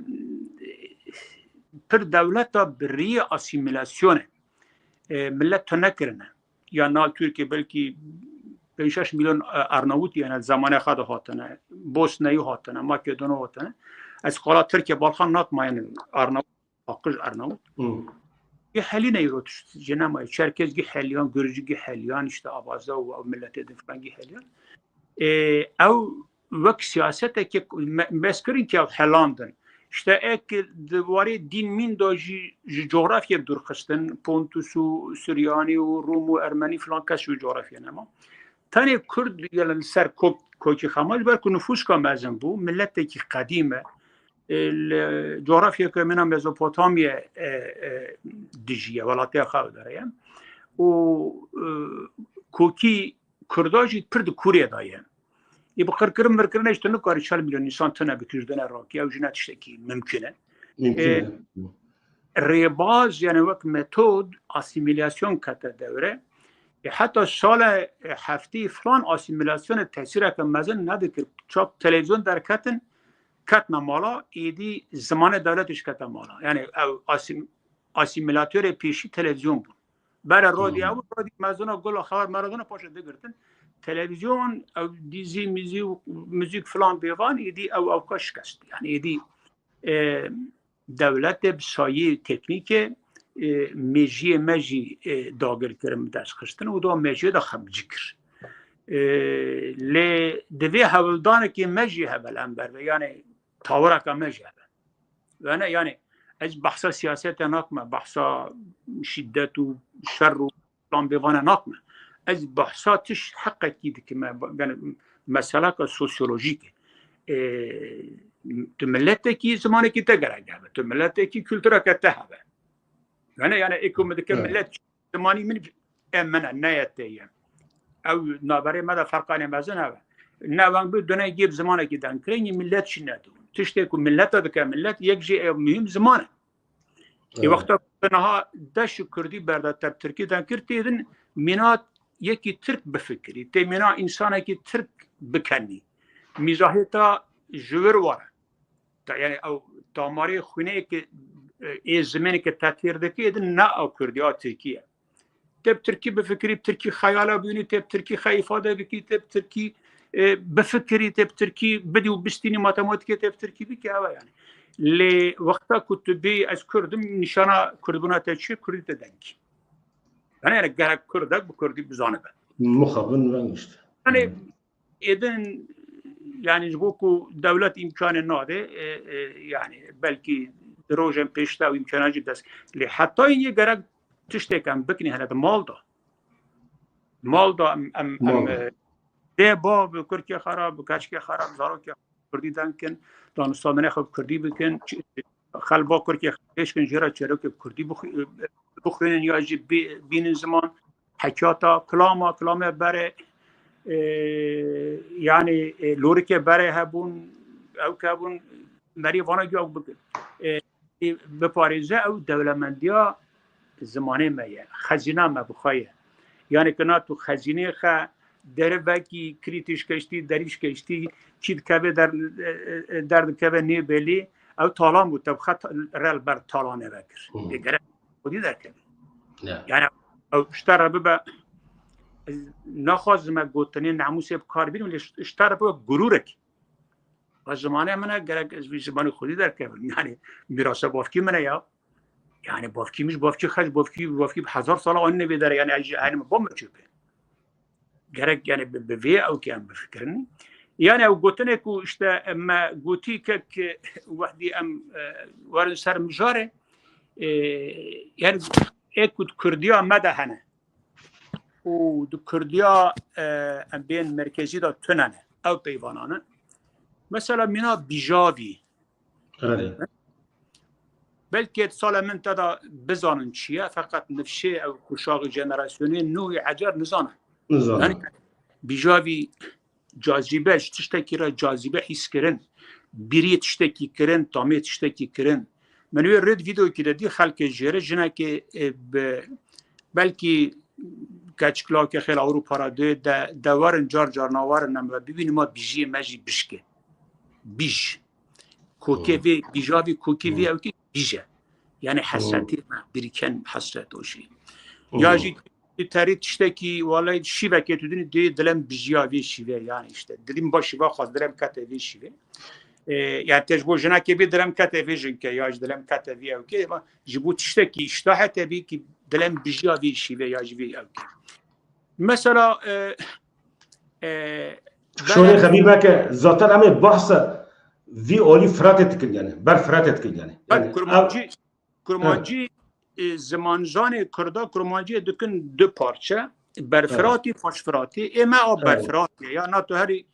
pir dewleta bi riyê asîmîlasyonê, e, millet tune kirine. Ya nal Tirkiye belkî pênc şeş milyon, e, Arnavut, yani, zemanê xwe de hatine, Bosneyî hatine, Makedonî hatine. Ez qala Tirkiye, Balkan natmayene Arnavut, Aqij Arnavut. Hmm. Yê helîne îro tişt jê nemaye. Çerkez gî heliyan, Gurcî gî heliyan, işte Abaza û ew miletê din filan gî heliyan. E, ew wek siyaseteke me-, mezkirin ke ew helandin. İşte ek di warê dîn mîn de jî ji coğrafyê dûr xistin, Pontus û Suryanî û Rum û Ermenî filan kes ji coğrafyê nema. Tenê Kurd, yani li ser kok, kokî xema ji ber ku nifûska mezin bû, miletekî qedîm e. E, li coğrafyeke mîna Mezopotamyê, e, e, dijiye, welatiya xwe dere ye. Û, e, kokî Kurda jî pir di kûrê de ye. Ê bi qirkirin mirkirinê jî tu nikarî çar milyon însan tune bikî ji dine rakî, ew jî ne tiştekî mimkun e. Mimkun e. Ê, rêbaz, yani wek metod, asîmîlasyon kete dewre. Ê, heta sala, e, heftê filan asîmîlasyonê tesîreke mezin nedikir. Çap televîzyon derketin, ketine mala, êdî zimanê dewletê jî kete mala. Yani ew asîm-, asîmîlatorê pêşî televîzyon bûn. Bere radyo Hmm. ew, radyo mezina gola xeber meradona paşa digirtin. Televîzyon, ew dîzî, mîzî û muzîk filan bêvan, êdî ew ewka şikest. Yani êdî, e, dewletê bi sayî teknîkê, e, mêjiyê me jî, e, dagir kirin, bi dest xistin û da mêjiyê de xebcî kir. E, lê divê hewldanekê me jî hebe li hember ve, yani tawireke me jî hebe. Wene, yani ez behsa siyasete nakme, behsa şiddet û şer û plan bêvane nakme. Ez behsa tiş heqekî dikime, yani meseleke sosyolojîk e. E, tu miletekî zimanekî te gerek hebe, tu miletekî kultureke te hebe. Wene, yani ê ku min dike Evet. millet zimanî min e, min e, ne ye te ye. Ew naberê me de ferqanê mezin hebe. Ne weng bi dune gê bi zimanekî deng kirê, yî millet jî nedibûn. Tiştê ku millete dike millet, yek jî ew muhîm ziman e. Ê Evet. wexta ku niha deş û kurdî berde te bi tirkî deng kir, tê din mîna yekî tirk bifikirî, tê mîna însanekî tirk bikenî. Mîzahê te ji wir were. Ta-, yani ew damarê xwînê ke, e, ê zimênê ke te têr dike, ê din ne ew kurdî, ew tirkî ye. Te bi tirkî bifikirî, bi tirkî xeyala bînî, te bi tirkî xwe îfade bikî, te bi tirkî, e, bifikirî, te bi tirkî bidî û bistînî matematîkê, te bi tirkî bikî, ew e yani. Lê wexta ku tu bî ez kurd im, nîşana kurdbûna te çi ye? Kurdî te dengî. Yani, yani gerek kurdek bi kurdî bizanibe. Mixabin veng işte. Yani, Hmm. êdin, yani ji bo ku dewlet îmkanê nade, e, e, yani belkî di rojên pêş de ew îmkana jî dest. Lê heta yê gerek tiştek em bikin hene di mal de. Mal de em, em, em, Mal de. e, dê bav bi kurkê xwe re, bi keçikê xwe re, bi zarokê xwe kurdî deng kin, danûstandinê xwe bi kurdî bikin, ç-, xelba kurkê xwe pêş kin, jê re çîrokê bi kurdî bixwe-, bixwînin ya jî bi-, bînin ziman. Hekiyata kilama, kilamê berê, e, yani, e, lorikê berê hebûn, ew ke hebûn, merî vana giya bikin. E, e, biparêze ew dewlemendiya zimanê me ye. Xezîna me bi xwe ye. Yani ki na tu xezînê xe derivekî krîtîş keştî, derîş keştî, çî dikeve der, e, e, derdikeve nê belî, ew talan bû, te bi xwe ta-, re li ber talanê vekir. Hmm. Ê gerek xwedî derkeve. Ya. Yani ew ji te re bibe, ez naxwazime gotinê namûsê bi kar bînim, lê ji, ji te re bibe gurûrek. Va zimanê min e, gerek ez vî zimanê xwedî derkevim. Yani mîrasa bavkî min e ya. Yani bavkî min ji bavkî xeş, bavkî, bavkî bi hezar sala anîne vê derê. Yani ez jî aynî min ba min çêpe. Gerek yani bi, bi vê ew ki em bifikirin. Yani ew gotinê ku işte me gotî kek wehdî em, e, werin ser mijarê, e, yani ê ku di Kurdiya me de hene û di Kurdiya, e, em bên merkezî de tune ne. Ew peyvanan e. Mesela mîna bijavî. Erê. Belkî salê min te de bizanin çi ye, feqet nifşê ew kuşaxê jenerasyonê nû ê ecer nizane. Nizane. Yani bijavî cazîbe, ji tiştekî re cazîbe hîs kirin, birî tiştekî kirin, tamê tiştekî kirin. Min wê rêd vîdeokî de dî xelkê jêre jinekê, e, bi, belkî keçikilakê xêl Ewropa re dê de, de werin car car nawerin em ve bibînin ma bijiyê me jî bişke. Bij. Kokê vê, bijavî kokê vê ew ki bij e. Yani hesretê me, biriken hesret o şey. Ya jî tu terî tiştekî, walay şîvekê tu dinî dê dilem bijiya vê şîve, yani işte dilîm ba şîva xwaz dilem kete vê şîve. E, yani te ji bo jinekê bê dilem kete vê jinke, ya ji dilem kete vê ew ke, ama ji bo tiştekî îştahe te bê ki dilem bijiya vê şîve ya ji vê ew ke. Mesela, e, e, Şorê xebîr veke, zaten em ê behsa vî alî Firatê dikin yani. Ber Firatê dikin yani. Bak, yani, kurmancî, kurmancî, e, zimanzanê Kurda kurmanciyê dikin du parçe. Berfiratî, paşfiratî. Ê me a berfiratî. Ya na tu herî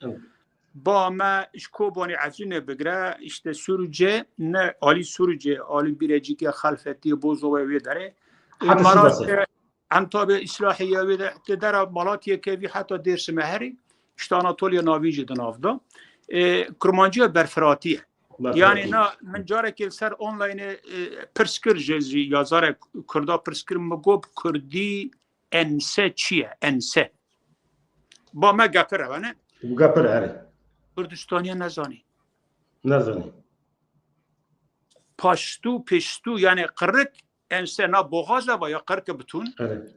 ba me ji Kobanî Efrînê bigire, işte Sûrûcê, ne alî Sûrûcê, alî Bîrecîkê, Xelfetî, Bozovê wê derê. Heta Sivasê. Em tabi îslahî ya wê de, te dera Malatiyê kevî heta Dêrsimê herî, işte Anatoliya Navîn jî di nav de. E, kurmanciya berfiratî ye. Berfiratî. Yani na min carekê li ser online, e, pirs kir ji, ji yazarek Kurda pirs kir, min got bi Kurdî ense çi ye? Ense. Ba me gepir ev ne? Gepir herî. Kurdistaniya nezanî. Nezanî. Paştû, piştû, yani qirik ense na boxaz e va ya qirke bitûn. Evet.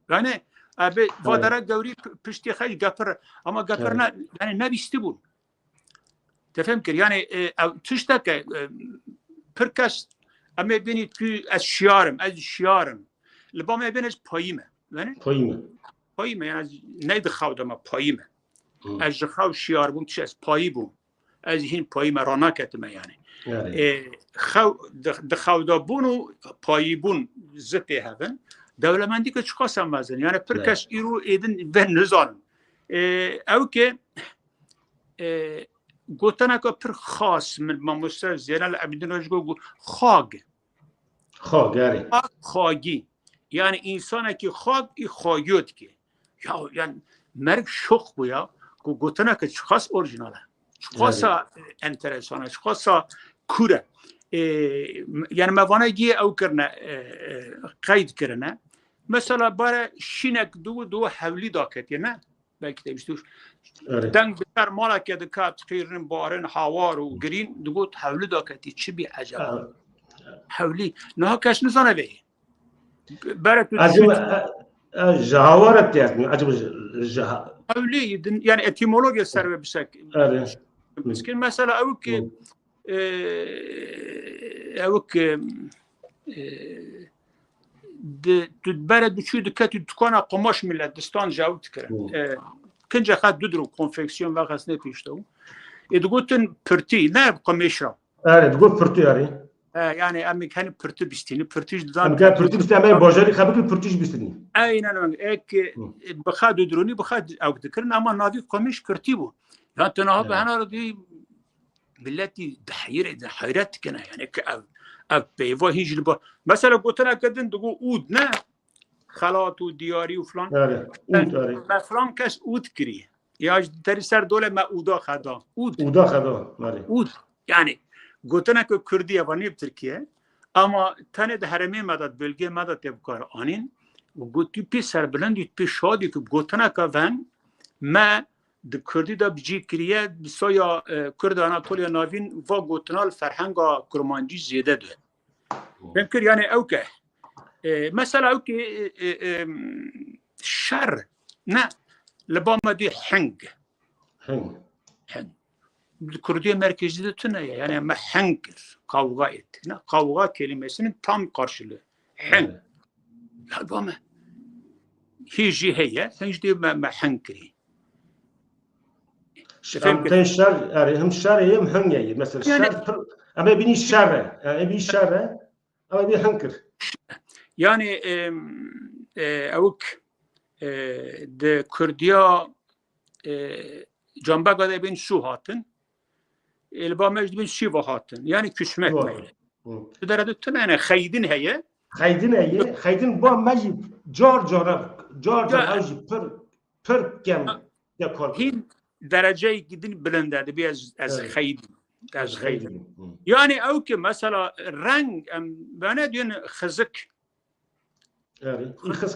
Yani, abi, va dere gewrî p-, piştî xey gepir, ama gepir ne, yani nebîstî bûn. Te fem kir, yani, e, ew tişteke, e, pir kes, em ê bînî tu ez şiyar im, ez şiyar im. Li ba me bên ez payî me. Yani, payî me. Payî me, yani, ez ney di xew de me payî me. Hı. Ez ji xew şiyar bûm, tu ez payî bûm. Ez hîn payî me ranaketime yani. Yani. E, xew, di, di xewdabûn û payîbûn zitê hevin. Dewlemendî ke çiqas em mezin. Yani pir kes îro êdin ve nizanin. E, ew ke, e, gotineke pir xas min mamoste Zeynel Ebîdîn Rojgo got, xag. Xag, erê. Xag, xagî. Yani insanekî xag, î xagiyo dike. Ya, yani merg şok bû ya. Ku gotineke çiqas orîjinal e. Çiqasa, e, enteresan e, çiqasa kûr e. E, m-, yani me vana giyê ew kirine, e, e, qeyd kirine. Mesela bare şînek du, du hewlî daketiye, ne? Belkî te bîst û şeş. Erê. Deng bi ser maleke dikat, qîrin, barin, hawar û girîn, digot hewlî daketî, çi bî eceba? Evet. Hewlî. Niha kes nizane vê. Bere tu Acaba, düşün. E, e, ji hawar e tê, acaba ji, ji ha- Hewlî, din, yani etimologiya ser ve bisek. Erê. Miskin mesela ew ki, Hı. e, ew ki, e, di, tu bere diçû diketî dukana qumaş millet distan ji ew dikirin. Hı. E, kince xet dudro konfeksiyon ve xesnê pêşte û. E, digotin pirtî, ne qumêş ra. Erê, digot pirtî erê. E, yani em ê kenî pirtî bistînî, pirtî ji didan Em ke pirtî bistînî, em ê bajarî xebikî pirtî jî bistînî. Aynen öyle. Ek, Hı. e, bi xet dudronî, bi xet ew dikirin, ama navî qumêş pirtî bû. Ya tu niha bi Evet. hena re dî milletî di heyre, di heyret dikine, yani ki ev, ev peyva hîn jî li ba-, mesela gotineke din digo ûd ne? Xelat û diyarî û filan. Erê, ûd, erê. Me filan kes ûd kiriye. Ya ji derî ser dole me ûda xeda. Ûd. Ûda xeda, erê. Ûd. Yani gotineke kurdî ye, va nê bi tirkî ye. Ama tenê di herêmê me de, di bölgeyê me de tê bi kar anîn. Û got tu pê serbilind î, tu pê şad î ku gotineke ven me di kurdî de bi cî kiriye, bi soya, e, Kurd Anatoliya Navîn va gotina li ferhenga kurmancî zêde dibe. Fêm kir, yani ew ke, e, mesela ew ke, e, e, e, şer, ne, li ba me dê hing. Hing. Hing. Kurdiya merkezî de tune ye. Yani me heng kir. Kavga etti. Ne? Kavga kelimesinin tam karşılığı. Heng. Evet. Ya ba me. Hî jî heye. Sen jî me, me heng kirî. Şer, em tên şer, yani hem şer ye, hem heng ye. Mesela yani, şer pir, em ê bînî şer e. Yani, ê bînî şer e. Em ê bînî heng kir. Yani, em, e, ewk, e, de Kurdiya, e, cambega de bên şû hatin. E, li ba me jî dibên şîva hatin. Yani küsmek. Doğru. Meyle. Hı. Tu dere de tune ne xeydin heye. Xeydin heye. Xeydin ba me jî car cara, car car ew jî pir, pir kem dekor. Hîn dereceyekî din bilind e, dibê ez, ez xeydim. Ez xeydim. Hı. Yani ew ki mesela reng, em, bene diyen xizik. Yani,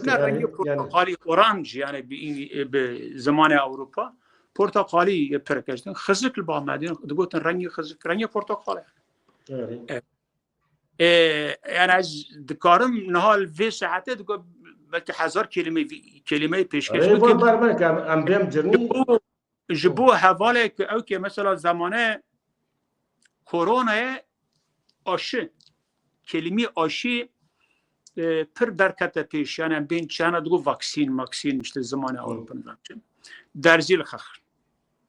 ne rengê portakalî, oranj, yani bi, bi zimanê Ewropa. Portakalî ye pir keştin. Xizik li ba me diyen, digotin rengê xizik, rengê portakalê. Evet. E, yani ez dikarim niha li vê saetê digo belkî hezar kelîme, kelîmeyê pêşkeş bikim. Bar, bar, em, em bêm cirnî. Ji bo, ji bo hevalê ku ew ke mesela zemane koronayê aşı, kelîmî aşı, e, pir derkete pêş. Yani em bên çana digo vaksîn, maksîn işte zimanê Ewropa nizam çi. Derzî li xex.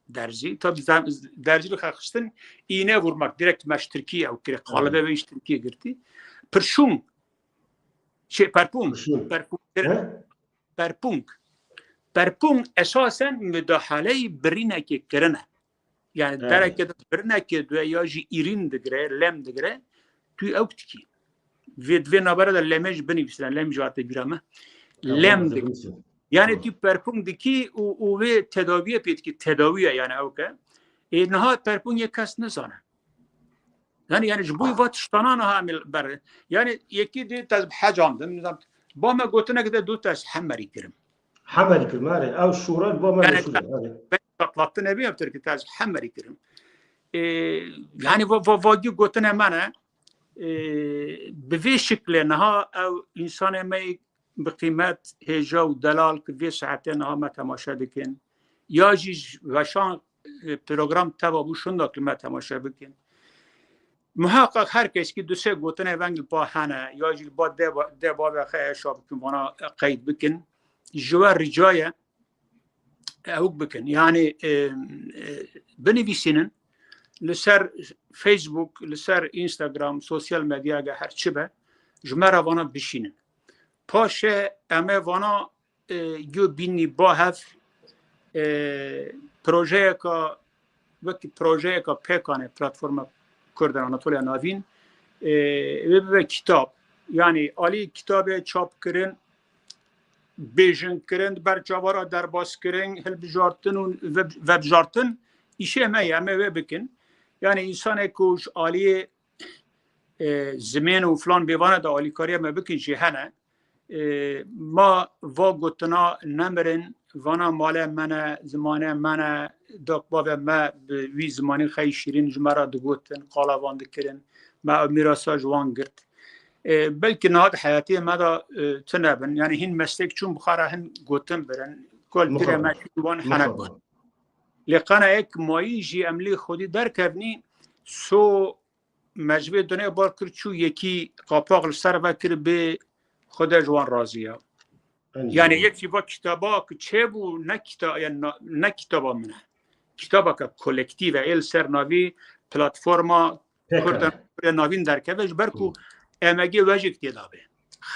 Derzî, tabi zam-, derzî li xex xistin, iğne vurmak, direkt meş Tirkiye ew kire, qalibe ve iş Tirkiye girtî. Pirşûn, şey, perpûn, perpûn, perpûng. Perpûng esasen mudahaleyî birînekê kirine. Yani dereke de birînekê due ya jî îrîn digire, lem digire, tu ew dikî. Vê, vê nabere de lemê jî binivîsine, lem jî hate bîra me. Lem digire. Yani tu perpûng dikî û, û vê tedawiyê pê dikî, tedawiye yani ew ke. Ê niha perpûngê kes nizane. Yani, yani ji bo va tiştana niha em ê ber. Yani yekî dê tez bi hecam dim, nizam. Ba me gotinek de du tez hemerî kirim. Hemerî kirim, erê. Ew şûre ba me yani meşhur e, erê. Ben çatlattı ne bileyim Tirkî tez hemerî kirim. E, yani va, va, vagî gotine me ne, e, bi vê şikle niha ew insanê me bi qîmet hêja û delal ki vê saetê niha me temaşe dikin. Ya jî ji weşan, e, program teva bû şunda ki me temaşe bikin. Muhaqqaq her kes ki du sê gotinê veng li ba hene, ya jî li ba dê ba-, dê bavê xwe heşa bikin, vana qeyd bikin. Ji we rica ye, ewk bikin. Yani, e, e, binivîsînin, li ser Facebook, li ser Instagram, sosyal medyaya her çi be, ji me re vana bişînin. Paşê em ê vana, e, yo bînî ba hev, e, projeyeka, wekî projeyeka pêkanê Platforma Kurd in Anatoliya Navîn, e, wê bibe kitab. Yani alî kitabê çap kirin, bêjin kirin, di ber çava re derbas kirin, hilbijartin û ve-, vebijartin, îşê me ye, em ê wê bikin. Yani însanê ku ji aliyê, e, zimên û filan bêvane de alîkariya me bikin jî hene. E, ma va gotina nemirin, vana malê me ne, zimanê me ne, dok bavê me bi wî zimanî xeyî şîrîn ji me re digotin, qala van dikirin, me ew mîrasa ji wan girt. E, belkî niha di heyatiyê me de, e, tune bin. Yani hîn meslek çûn bi xwe re hin gotin birin. Kol pîrê me çûn wan henek got. Lê qena yek mayî jî em lê xwedî derkevnî so me ji vê dunê bar kir çû yekî qapax li ser ve kir bê Xwedê ji wan razî ya. Yani yek jî va kitaba ki çêbû ne kita-, yani na-, ne kitaba min e. Kitabeke kolektîv e, ê li ser navî platforma Kurdan Kurê Navîn derkeve, ji ber ku emegê we jî tê de be.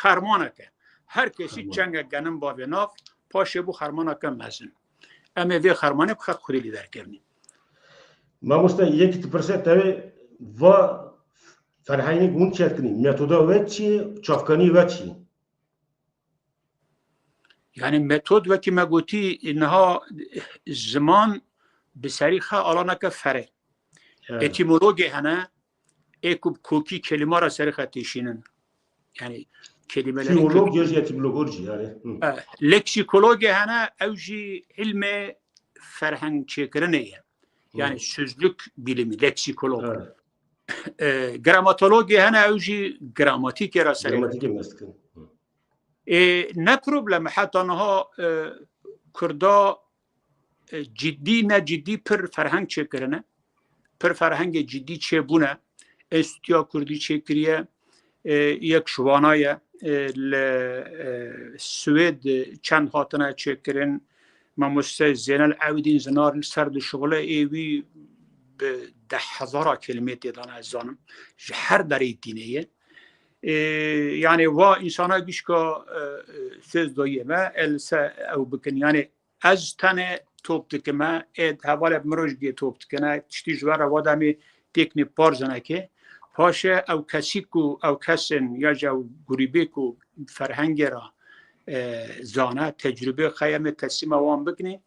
Xermanek e. Her kesî çengek genim bavê nav, paşê bû xermaneke mezin. Em ê vê xermanê bi xelk xwedî lî derkevnî. Mamoste, yekî tu pirse tevê va ferhayînê hûn çêdikinî. Metoda we çi ye? Çavkanî we çi ye? Yani metod wekî me gotî, niha ziman bi serî xwe alaneke ferê. Evet. Etîmologê hene, ê ku bi kokî kelîma re serî xwe têşînin. Yani kelîmelerinkî. Filolog ya jî etîmolog jî yani. Hı. E, leksikologê hene, ew jî ilmê ferheng çêkirinê ye. Yani sözlük bilimi, leksikolog. Evet. E, gramatologê hene, ew jî gramatîkê re serê. Gramatîkê mest dikin. Hı. E, ne problem, heta niha, e, Kurda, e, cidî, ne cidî pir ferheng çêkirine. pir ferhengê cidî çêbûne. Enstîtuya Kurdî çêkiriye, e, yek ji wana ye. E, li, e, Swêd çend hatine çêkirin. Mamoste Zeynel Ebidîn Zinar li ser dişuxile, ê wî bi deh hezara kelimê tê de ne, ez zanim. Ji her derê tîne ye. E, yani wa însana gişka, e, e, söz dayê me, el se ew bikin. Yani ez tenê top dikime, ê hevalê miroj gê top dikine, tiştî ji we re wa demê têknî parzinekê. Paşê ew kesî ku, ew kesên ya ji ew grûbê ku ferhengê re, e, zane, tecrûbê xwe ye, em ê teslîma wan bikinî,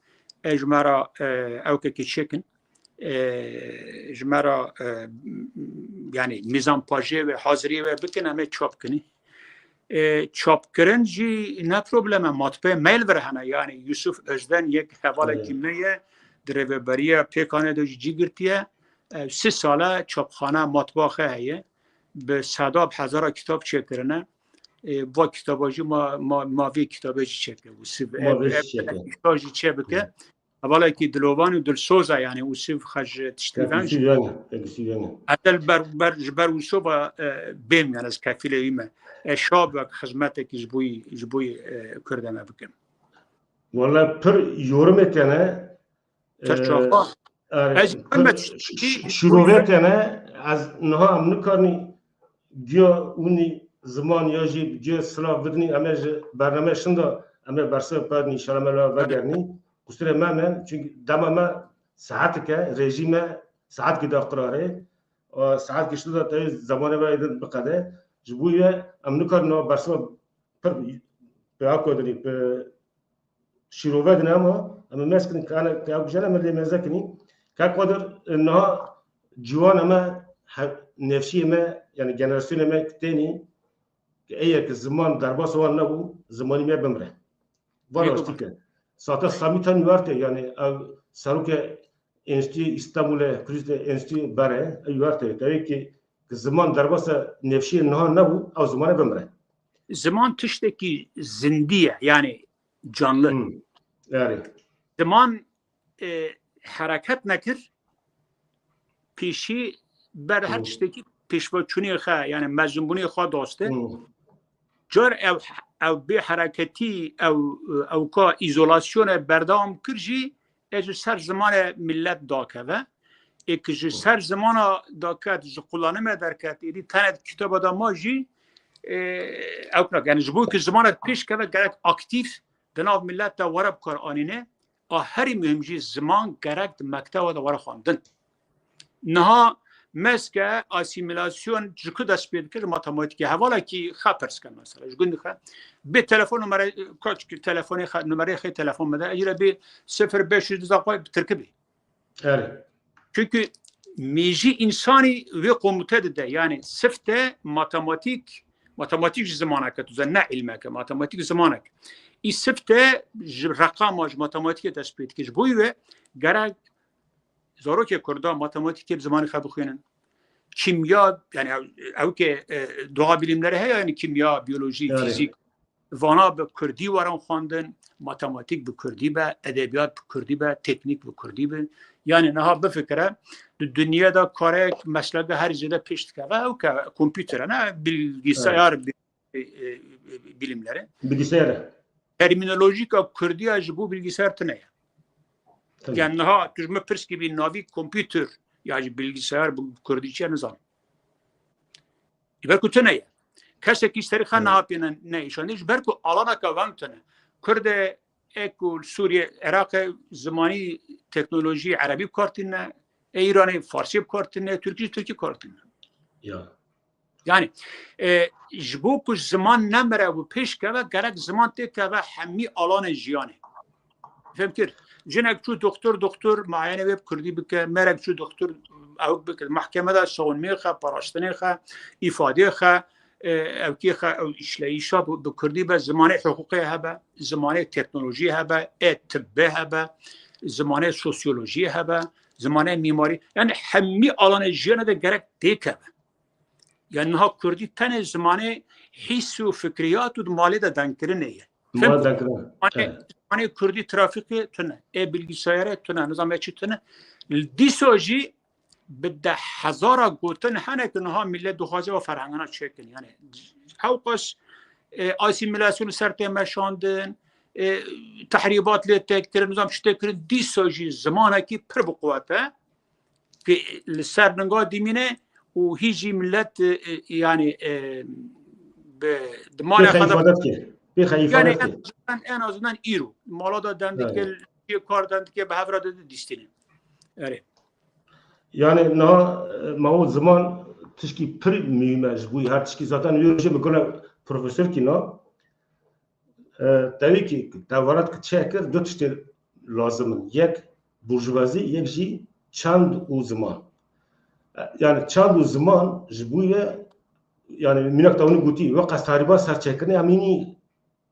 ê ji me re, e, ew kekê çêkin. E, ji me re, e, yani mîzanpajê ve, haziriyê ve bikin, em ê çap kinî. E, çapkirin jî ne problem e, matbê mail vir hene. Yani Yusuf Özden yek hevalekî Evet. me ye, di rêveberiya P K N de jî cî girtiye. E, sî sal e çapxane, matbaxe heye. Bi seda, bi hezara kitap çêkirine. E, va kitaba jî ma, ma, ma vê kitabê jî çêke. Û siv, Ma e, vê e, jî çêke. Îşa jî çê bike. Hı. Hevalekî dilovan û dilsoz e, yani Ûsîv xwe ji tiştî Tek ven Ûsîv yani, tek Ûsîv yani. Heta li ber, ber, ji ber Ûsova, e, bêm, yani ez kefîlê wî me. E, şa bek xizmetekî ji bo yî, ji bo yî, e, Kurdê me bikim. Wala pir yorumê tene, Pir e, çaxa. Erê, Ez pir me ş-, tiştî ş-, şîrove tene, ez niha em nikarnî giya ûnî ziman ya jî giya silav bidinî, em ê ji bername şinda, em ê bersiva perdinî, şereme la vegernî. Qusirê me me, çünkü dema me saetike, rejî me saetkî da qirarê. A, saet giştî da tevî zemanê me êdin biqede. Ji bo ye em nikarin niha bersiva pir pêya kodinî, bi şîrove dine, ama em ê mez kirin, kane, ke ew bijene me lê meze kinî. Kek Qadir, e, niha ciwana me, he-, nefşiyê me, yani generasyonê me tênî, ke ê ye ke ziman derbasa wan nebû, zimanî me bimre. Van Ê, rastî ke. Sata Samî ten werte, yani ew serokê Enstî Îstanbulê, Krîzde Enstî bere, ew werte. Tevê ke, ke ziman derbasa nefşiyê niha nebû, ew zimanê bimre. Ziman tiştekî zindî ye, yani canlı. Hmm. Yani. Ziman, e, hereket nekir, pêşî ber her Hmm. tiştekî pêşveçûnê xwe, yani mezûnbûnê xwe daste. Hmm. Car ew, ew bê hereketî, ew, ew ka îzolasyonê berdewam kir jî, e, ji ser zimanê millet dakeve. Ê ki ji ser zimana daket, ji qulanime derket, êdî tenet kitaba da ma jî, e, ew nak. Yani ji bo ki zimanet pêş keve, gerek aktîf di nav millet de were bi kar anîne. A herî muhim jî ziman gerek di mekteba de were xwendin. Niha mezke asîmîlasyon ji ku dest pê dikir? Matematîkê. Hevalekî xe pirs ke mesela. Ji gund dixe. Bê telefon numere, kaç telefonê xe, numerê xê telefon bide. Ecî re bê sifir beş yüz diza xwe bi tirkî bê. Erê. Çünkü mêjî însanî wê komute dide. Yani sifte matematîk, matematîk ji zimaneke, tu ne ilmeke, matematîk zimanek. Î sifte ji reqama, ji matematîkê dest pê dike. Ji bo wê gerek zarokê Kurda matematîkê bi zimanê xwe bixwînin. Kîmya, yani ew, ew ke, e, doğa bilimleri heye, yani kîmya, biyolojî, Yani. fîzîk, vana bi kurdî werin xwendin, matematîk bi kurdî be, edebiyat bi kurdî be, teknîk bi kurdî be. Yani niha bifikire, di dinyê de karek, mesleke herî zêde pêş dikeve, ew ke kompûter e, ne, bilgisayar bi-, e, e, bilimleri. Bilgisayar. Termînolojîka kurdiya ji bo bilgisayar tune ye. Tabii. Yani niha tu ji min pirs kibî navî kompûter ya jî bilgisayar bi kurdî çi ye nizanim. Ji ber ku tune ye. Kesekî serî xwe Evet. niha pê ne, ne îşanê, ji ber ku alaneke wan tune. Kurdê, e, ku li Sûriyê, Iraqê zimanî teknolojî erebî bi kar tîne, e, Îranê farsî bi kar tîne, tirkî tirkî kar tîne. Ya. Yani, e, ji bo ku ziman nemire û pêş keve, gerek ziman têkeve hemî alanê jiyanê. Fêm kir. Jinek çû doktor, doktor muayene wê bi kurdî bike, merek çû doktor, ew bike, mahkeme de savunmê xwe, parastinê xwe, îfadê xwe, e, ewkê xwe, ew îşleyîşa bi, bi kurdî be, zimanê hiqûqê hebe, zimanê teknolojiyê hebe, e tibbê hebe, zimanê sosyolojiyê hebe, zimanê mîmarî. Yani hemî alanê jiyanê de gerek têkeve. Yani niha kurdî tenê zimanê hîs û fikriyat û di malê de dengkirinê ye. Di malê dengkirinê. Zimanê, Evet. zimanê kurdî trafîkê tune, e bilgisayarê tune, nizam e çi tune. Dîsa jî bi deh hezara gotin hene ku niha millet dixwaze ew ferhengana çêkin. Yani ew qas, e, asîmîlasyon li ser tê meşandin, e, tehrîbat lê tê kirin, nizam çi tê kirin, dîsa jî zimanekî pir bi quwet e. Ku li ser ninga dimîne û hî jî millet, e, e, yani, e, bi, di malê Pêxe xwe de îfade dike. Pêxe yani îfade en dike. Azından, en azından îro. Mala da dem dike, Evet. Li kar dem dike, bi hev re de distîne. Erê. Yani niha, e, ma o ziman tişkî pir muhîm e ji bo her tişkî zaten wê jê bi gule profesor kî na. E, tevî kî te varat ki çêkir, du tiştê lazim in. Yek burjuvazî, yek jî çand û ziman. E, yani çand û ziman ji bo we, yani mînak te hûn gotî, weqas tarîba serçêkirinê em hînî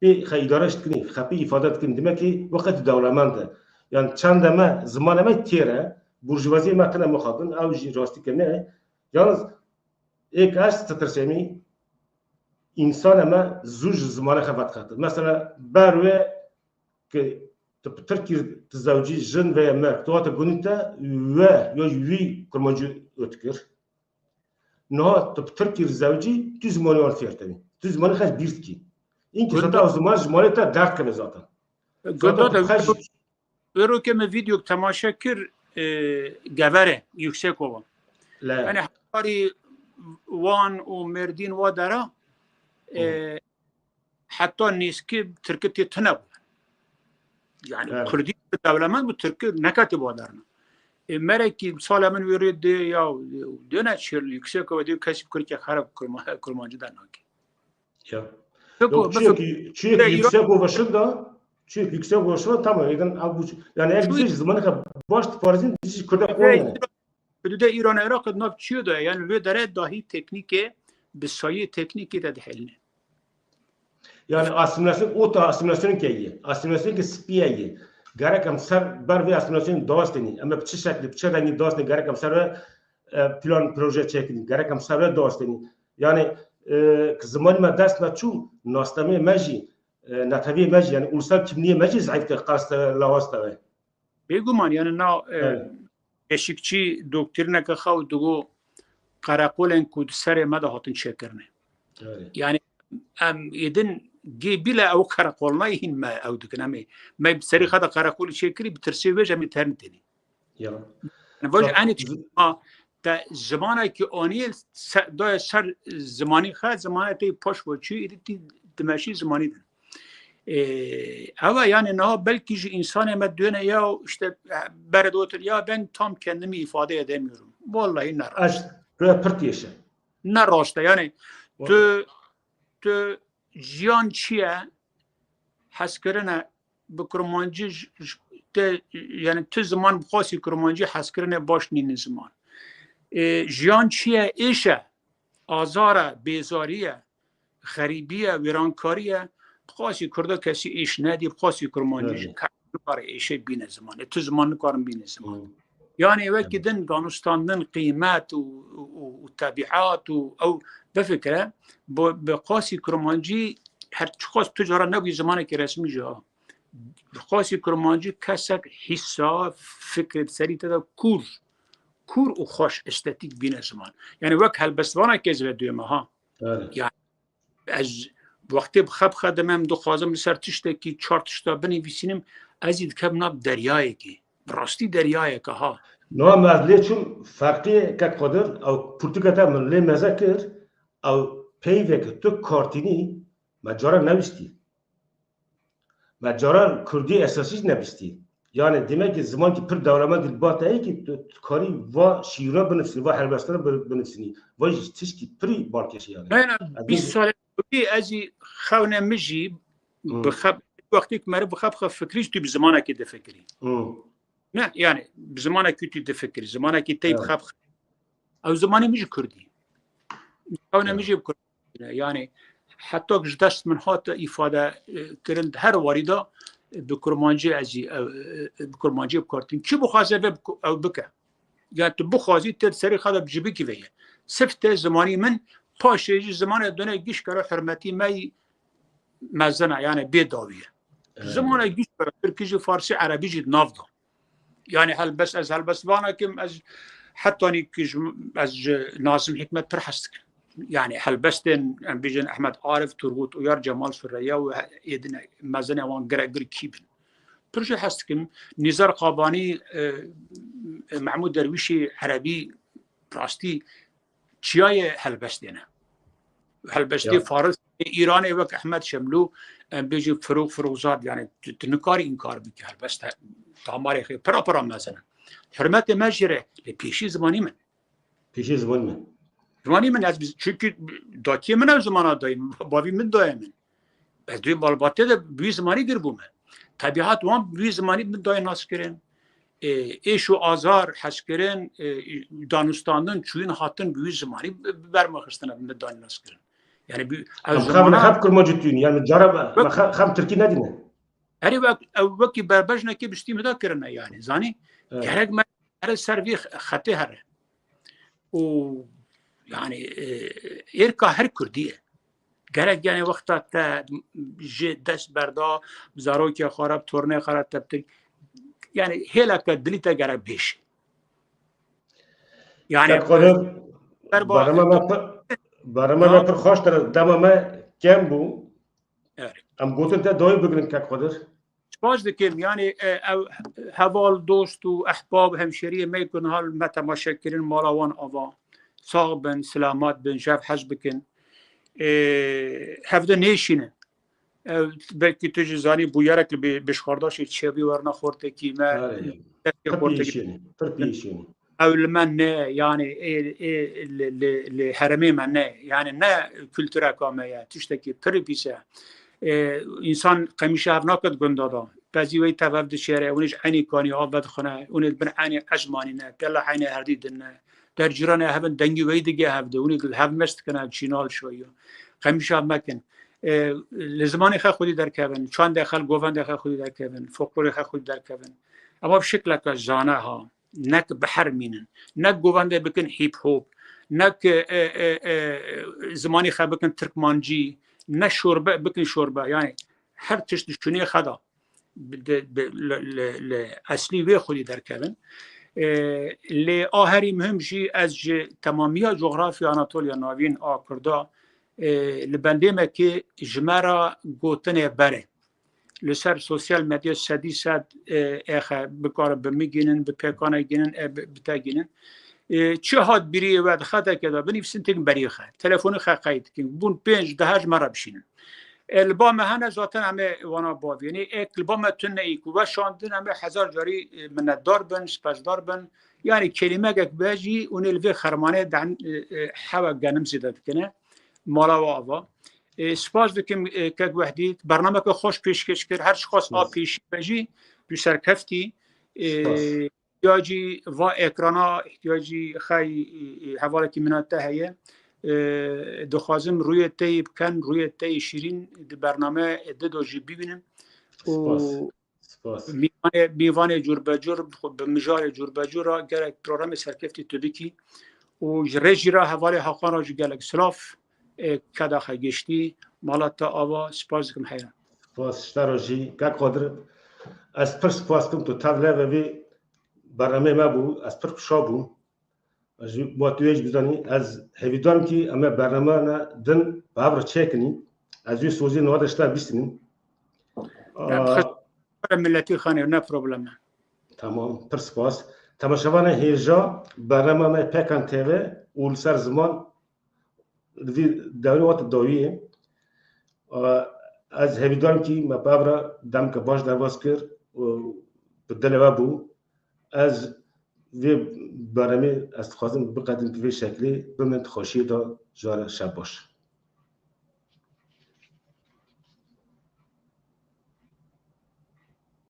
pê xe îdare dikinî, xe pê îfade dikin, demek ki weqet dewlemend e. Yani çanda me, zimana me têr e, burjuvaziyê me tine mixabin, ew jî rastî ke ne. Yalnız êk ez ditirsêmî, însanê me zû ji zimanê xwe vedixete. Mesela ber wê ki tu bi tirkî dizewcî jin ve ya merg, tu hate gunî te we ya wî kurmancî ot kir. Niha tu bi tirkî dizewcî, tu zimanê wan fêr tenî. Tu zimanê xwe bîr dikî. Înki Gunda- zata ziman, zimanê te derdkeve zaten. Gunda Zaten de tu xwe jî Wê rokê min vîdeok temaşe kir, e, Gevere Yüksekova. Le. Yani hekarî Wan û Mêrdîn wa dera, e, Hı. heta nêzkî tirki tê tune bû. Yani Evet. Kurdî dewlemend bû, tirki neketî wa derna. E, merekî sala min wê rê dê ya, dêne çêl Yüksekova dê kesî bi kurdkî xerab kurma-, kurmancî de nake. Ya. Yok, çiyek, çiyek yüksek ulaşım da, çiyek yüksek ulaşım da tamam. Yani, yani ev Çiyek- bize zamanı baş parizin bizi kırda koyma. Hududê Îran Iraq nav çiyo da, yani vê dere dahî teknîkê, bi sayê teknîkê de diheline. Yani asimilasyon, o ta asimilasyon ke ye. Asimilasyon ke spiye ye. Gerek em ser ber vê asimilasyonê dastênî. Em bi çi şeklî, bi çi rengî dastênî, gerek em ser ve, e, plan proje çêkinî. Gerek em ser ve dastênî. Yani, e, ki zimanî me dest me çû, nasnameyê me jî, e, neteweyê me jî, yani ulusal kimliğê me jî zayıf ke qas te ve, lawaz te ve. Bêguman, yani na, e, Evet. Beşikçî doktrîneke xew digo qereqolên ku di serê me de hatin çêkirinê. Evet. Yani em êdin gê bîle ew qereqolna hîn me ew dikin. Em ê, me bi serî xwe de qereqolî çêkirî, bi tirsê wê jî em ê ternitênî. Ya. Yani, vaj Bak, anî zi- ha, te zimanekî anî se-, daye ser zimanî xwe, zimanê te paş ve çû, êdî tî dimeşî zimanî din. Ee, ev e, yani niha belkî ji însanê me duyene ya işte, e, bere de otur, "Ya ben tam kendimi ifade edemiyorum." Vallahi ne rast. Ez tu pir têşe. Ne rast e, yani Vallahi. tu, tu jiyan çi ye? Hezkirine bi kurmancî j-, j-, te, yani tu ziman bi xasî kurmancî hezkirinê baş nînin ziman. Ê, jiyan çi ye? Êş e, azar e, bêzarî ye, xerîbî ye, wêrankarî ye. Bi xasî kurda kesî êş nedî, bi xasî kurmancî jî Nedî. kes nikare êşê bîne ziman. Ê, tu ziman nikarin bîne ziman. Hı. Yani wekî Hı. din danûstandin qîmet û, û, û, û tebiat û ew bifikire, bi, bi xasî kurmancî her çiqas tu cara nebûyî zimanekî resmî jî ha. Bi xasî kurmancî kesek hîsa, fikrê di serî te de kûr, kûr û xweş estetîk bîne ziman. Yani wek helbestvanekê ez ve duyeme ha. Evet. Yani ez wextê bi xwe bi xwe dimem, dixwazim li ser tiştekî çar tişta binivîsînim, ez jî dikem nav deryayekê. Bi rastî deryayeke ha. Niha me ez lê çûm ferqê kek Xwedir, ew pirtûke te min lê meze kir, ew peyveke tu kartînî me cara newîstî. Me caran kurdî esasî jî nebistî. Yani demek ki zimankî pir dewlemend li ba te ye ki tu, tu karî va şîîra binivîsînî, va helbestana bi-, binivîsînî. Va jî tişkî pirî balkêş e yani. Ne, ne, Ez bîst dî- salê kurdî ez jî xewne min jî Hı. bi xeb-, wextê ku meriv bi xwe bi xwe fikirî jî tu bi zimanekê difikirî. Hı. Ne, yani bi zimanekî tu difikirî, zimanekî tey bi Evet. xwe bi xwe. Ew zimanê min jî kurdî. Xewne min Evet. jî bi kurdî. Yani heta ji dest min hat îfade, e, kirin di her warî de, e, bi kurmancî ez jî, e, e, bi kurmancî bi kar tînim. Çi bixwaze ve bi ku-, ew bike. Yani tu bixwazî tê di serê xwe de bi cibikî ve ye. Sif tê zimanî min paşê jî zimanê done giş kere hurmetî me yî mezin e, yani bê dawî ye. Evet. Zimanê giş kere tirkî jî, farsî, erebî jî di nav de. Yani helbest, ez helbestvanekim, ez Hetanî ku ji, ez ji Nazim Hikmet pir hez dikim. Yani helbestên, em bêjin Ehmed Arif, Turgut Uyar, Cemal Süreyya û he-, ê din e, mezine wan giregir kî bin. Pir jî hez dikim. Nîzar Qabanî, e, Mehmûd Derwîşî Erebî rastî çiyayê helbestê ne. Helbestê Ya. Faris, ê Îranê wek Ehmed Şemlû, em bêjin Firûx Firûxzad, yani tu, tu nikarî înkar bikî helbest he-, damarê xê pira pira mezin e. Hurmetê me jê re, lê pêşî zimanî min. Pêşî zimanî min. Zimanî min ez bi-, çünkü datiyê min ew zimana dayî, bavî min daye min. Ez duyê malbatê de bi wî zimanî gir bûme. Tebiat wan bi wî zimanî min dayê naskirin. E, êş û azar, hezkirin, e, danûstandin, çûyîn hatin bi wî zimanî bi, bi ber me xistine, bi min dayê naskirin. Yani bi, ew Em xev, zimana xev kurmancî tûyîn, yani cara me, Yok. me xe-, xev tirkî nedîne. Erê wek, ew wekî berbejnekê bi stî min de kirine yani, zanî? Evet. Gerek me here ser vî xetê here. Û yani, e, êrka her kurdî ye. Gerek yani wexta te ji dest berda, bi zarokê xwe re, bi tornê xwe re te bi tir-, yani hêleke dilî te gerek bêşe. Yani Kek Xwedir, berba- barema me pir, barema me Ha? pir xweş dir, dema me kem bû. Evet. Em gotin te dawî bigirin Kek Xwedir. Spas dikim, yani, e, ew heval, dost û ehbab, hemşeriyê me ku niha li me temaşe kirin, mala wan ava. Sax bin, selamat bin, ji hev hez bikin. E, hevde nêşînin. Ew, belkî tu jî zanî, bûyerek li bê-, bêşxardaşê çêbî werna xortekî me, Erê, destê pir xortekî pêşînî, pir pêşînî. Ew li me ne, yani, ê, ê, li, li, li herêmê me ne, yani ne kultureka me ye, tiştekî pir pîs e. Ê, însan qemîşa hev naket gunda da. Bezî wey tev hev dişêre, hûn ê ji eynî kanî av vedixwine, hûn ê li bin eynî ej manîne, gela eynê herdî dinne. Der cîranê hev in dengî wey dige hev de, hûn ê li hev mest dikine, çînal şoyo. Qemîşa hev mekin. Ê, li zimanê xwe xwedî derkevin, çandê xwe, govendê xwe xwedî derkevin, folklorê xwe xwedî derkevin. Ema bi şikleke zane ha. Nek bi her mînin. Nek govendê bikin hip hop. Nek, e, e, e, zimanî xwe bikin tirkmancî. Ne şorbe bikin şorbe. Yani her tişt di şûnê xwe de bi, de, bi, li, li, li eslî wê xwedî derkevin. E, lê a herî muhim jî ez ji temamiya cografya Anatoliya Navîn a Kurda, e, li bendê me ki ji me re gotinê bere. Li ser sosyal medya sedî sed, e, êxe bikare bi min gînin, bi pêkane gînin, e, bi, bi te gînin. E, çi hat birî we di xeteke de binivîsin, têkin berî xe. Telefonê xe qeyd dikin. Bûn pênc deh ji me re bişînin. E, li ba me hene zaten em ê wana bavînê. Ê, li ba me tune î ku weşandin, em ê hezar carî, e, minnetdar bin, spesdar bin. Yani kelîmekek be jî hûn ê li vê xermanê de, e, e, hewe genim zêde dikine. Mala we ava. E, spas dikim, e, kek Wehdî. Bernameke xweş pêşkêş kir. Her çiqas a Spas. pêşî be jî tu serkeftî. E, Spas. ihtiyacî va ekrana, ihtiyacî xey, e, e, hevalekî mina te heye. E, dixwazim rûyê te yê biken, rûyê te yê şîrîn di bername, e, dido jî bibînim. Û Spas. Spas. Mîvanê, mîvanê cûrbecûr, bi mijarê cûrbecûr re gerek programê serkeftî tu bikî. Û ji rê jî re hevalê Hakan re jî gelek silav, e, keda xwe giştî, mala te ava, spas dikim heyran. Spas ji te re jî. Kek Xwedir, ez pir spas dikim, tu tevle ve vî bernameyê me bû, ez pir şa bûm. Ez jî bo tu yê jî bizanî, ez hêvîdar im kî em ê bernameyane din bi hev re çêkinî. Ez wî sozî niha de ji te bistînim. Ya, Aa, xwe miletî xanê, ne problem e. Tamam, pir spas. Temaşevanê hêja bernama me Pêkan T V û li ser ziman li vî dewrê hat dawiyê. Aa, ez hêvîdar im kî me bi hev re demeke baş derbas kir û bi dilê we bû. Ez vê beremê ez dixwazim biqedin bi vê şeklê, bimînin di xweşiyê de, ji we re şev baş.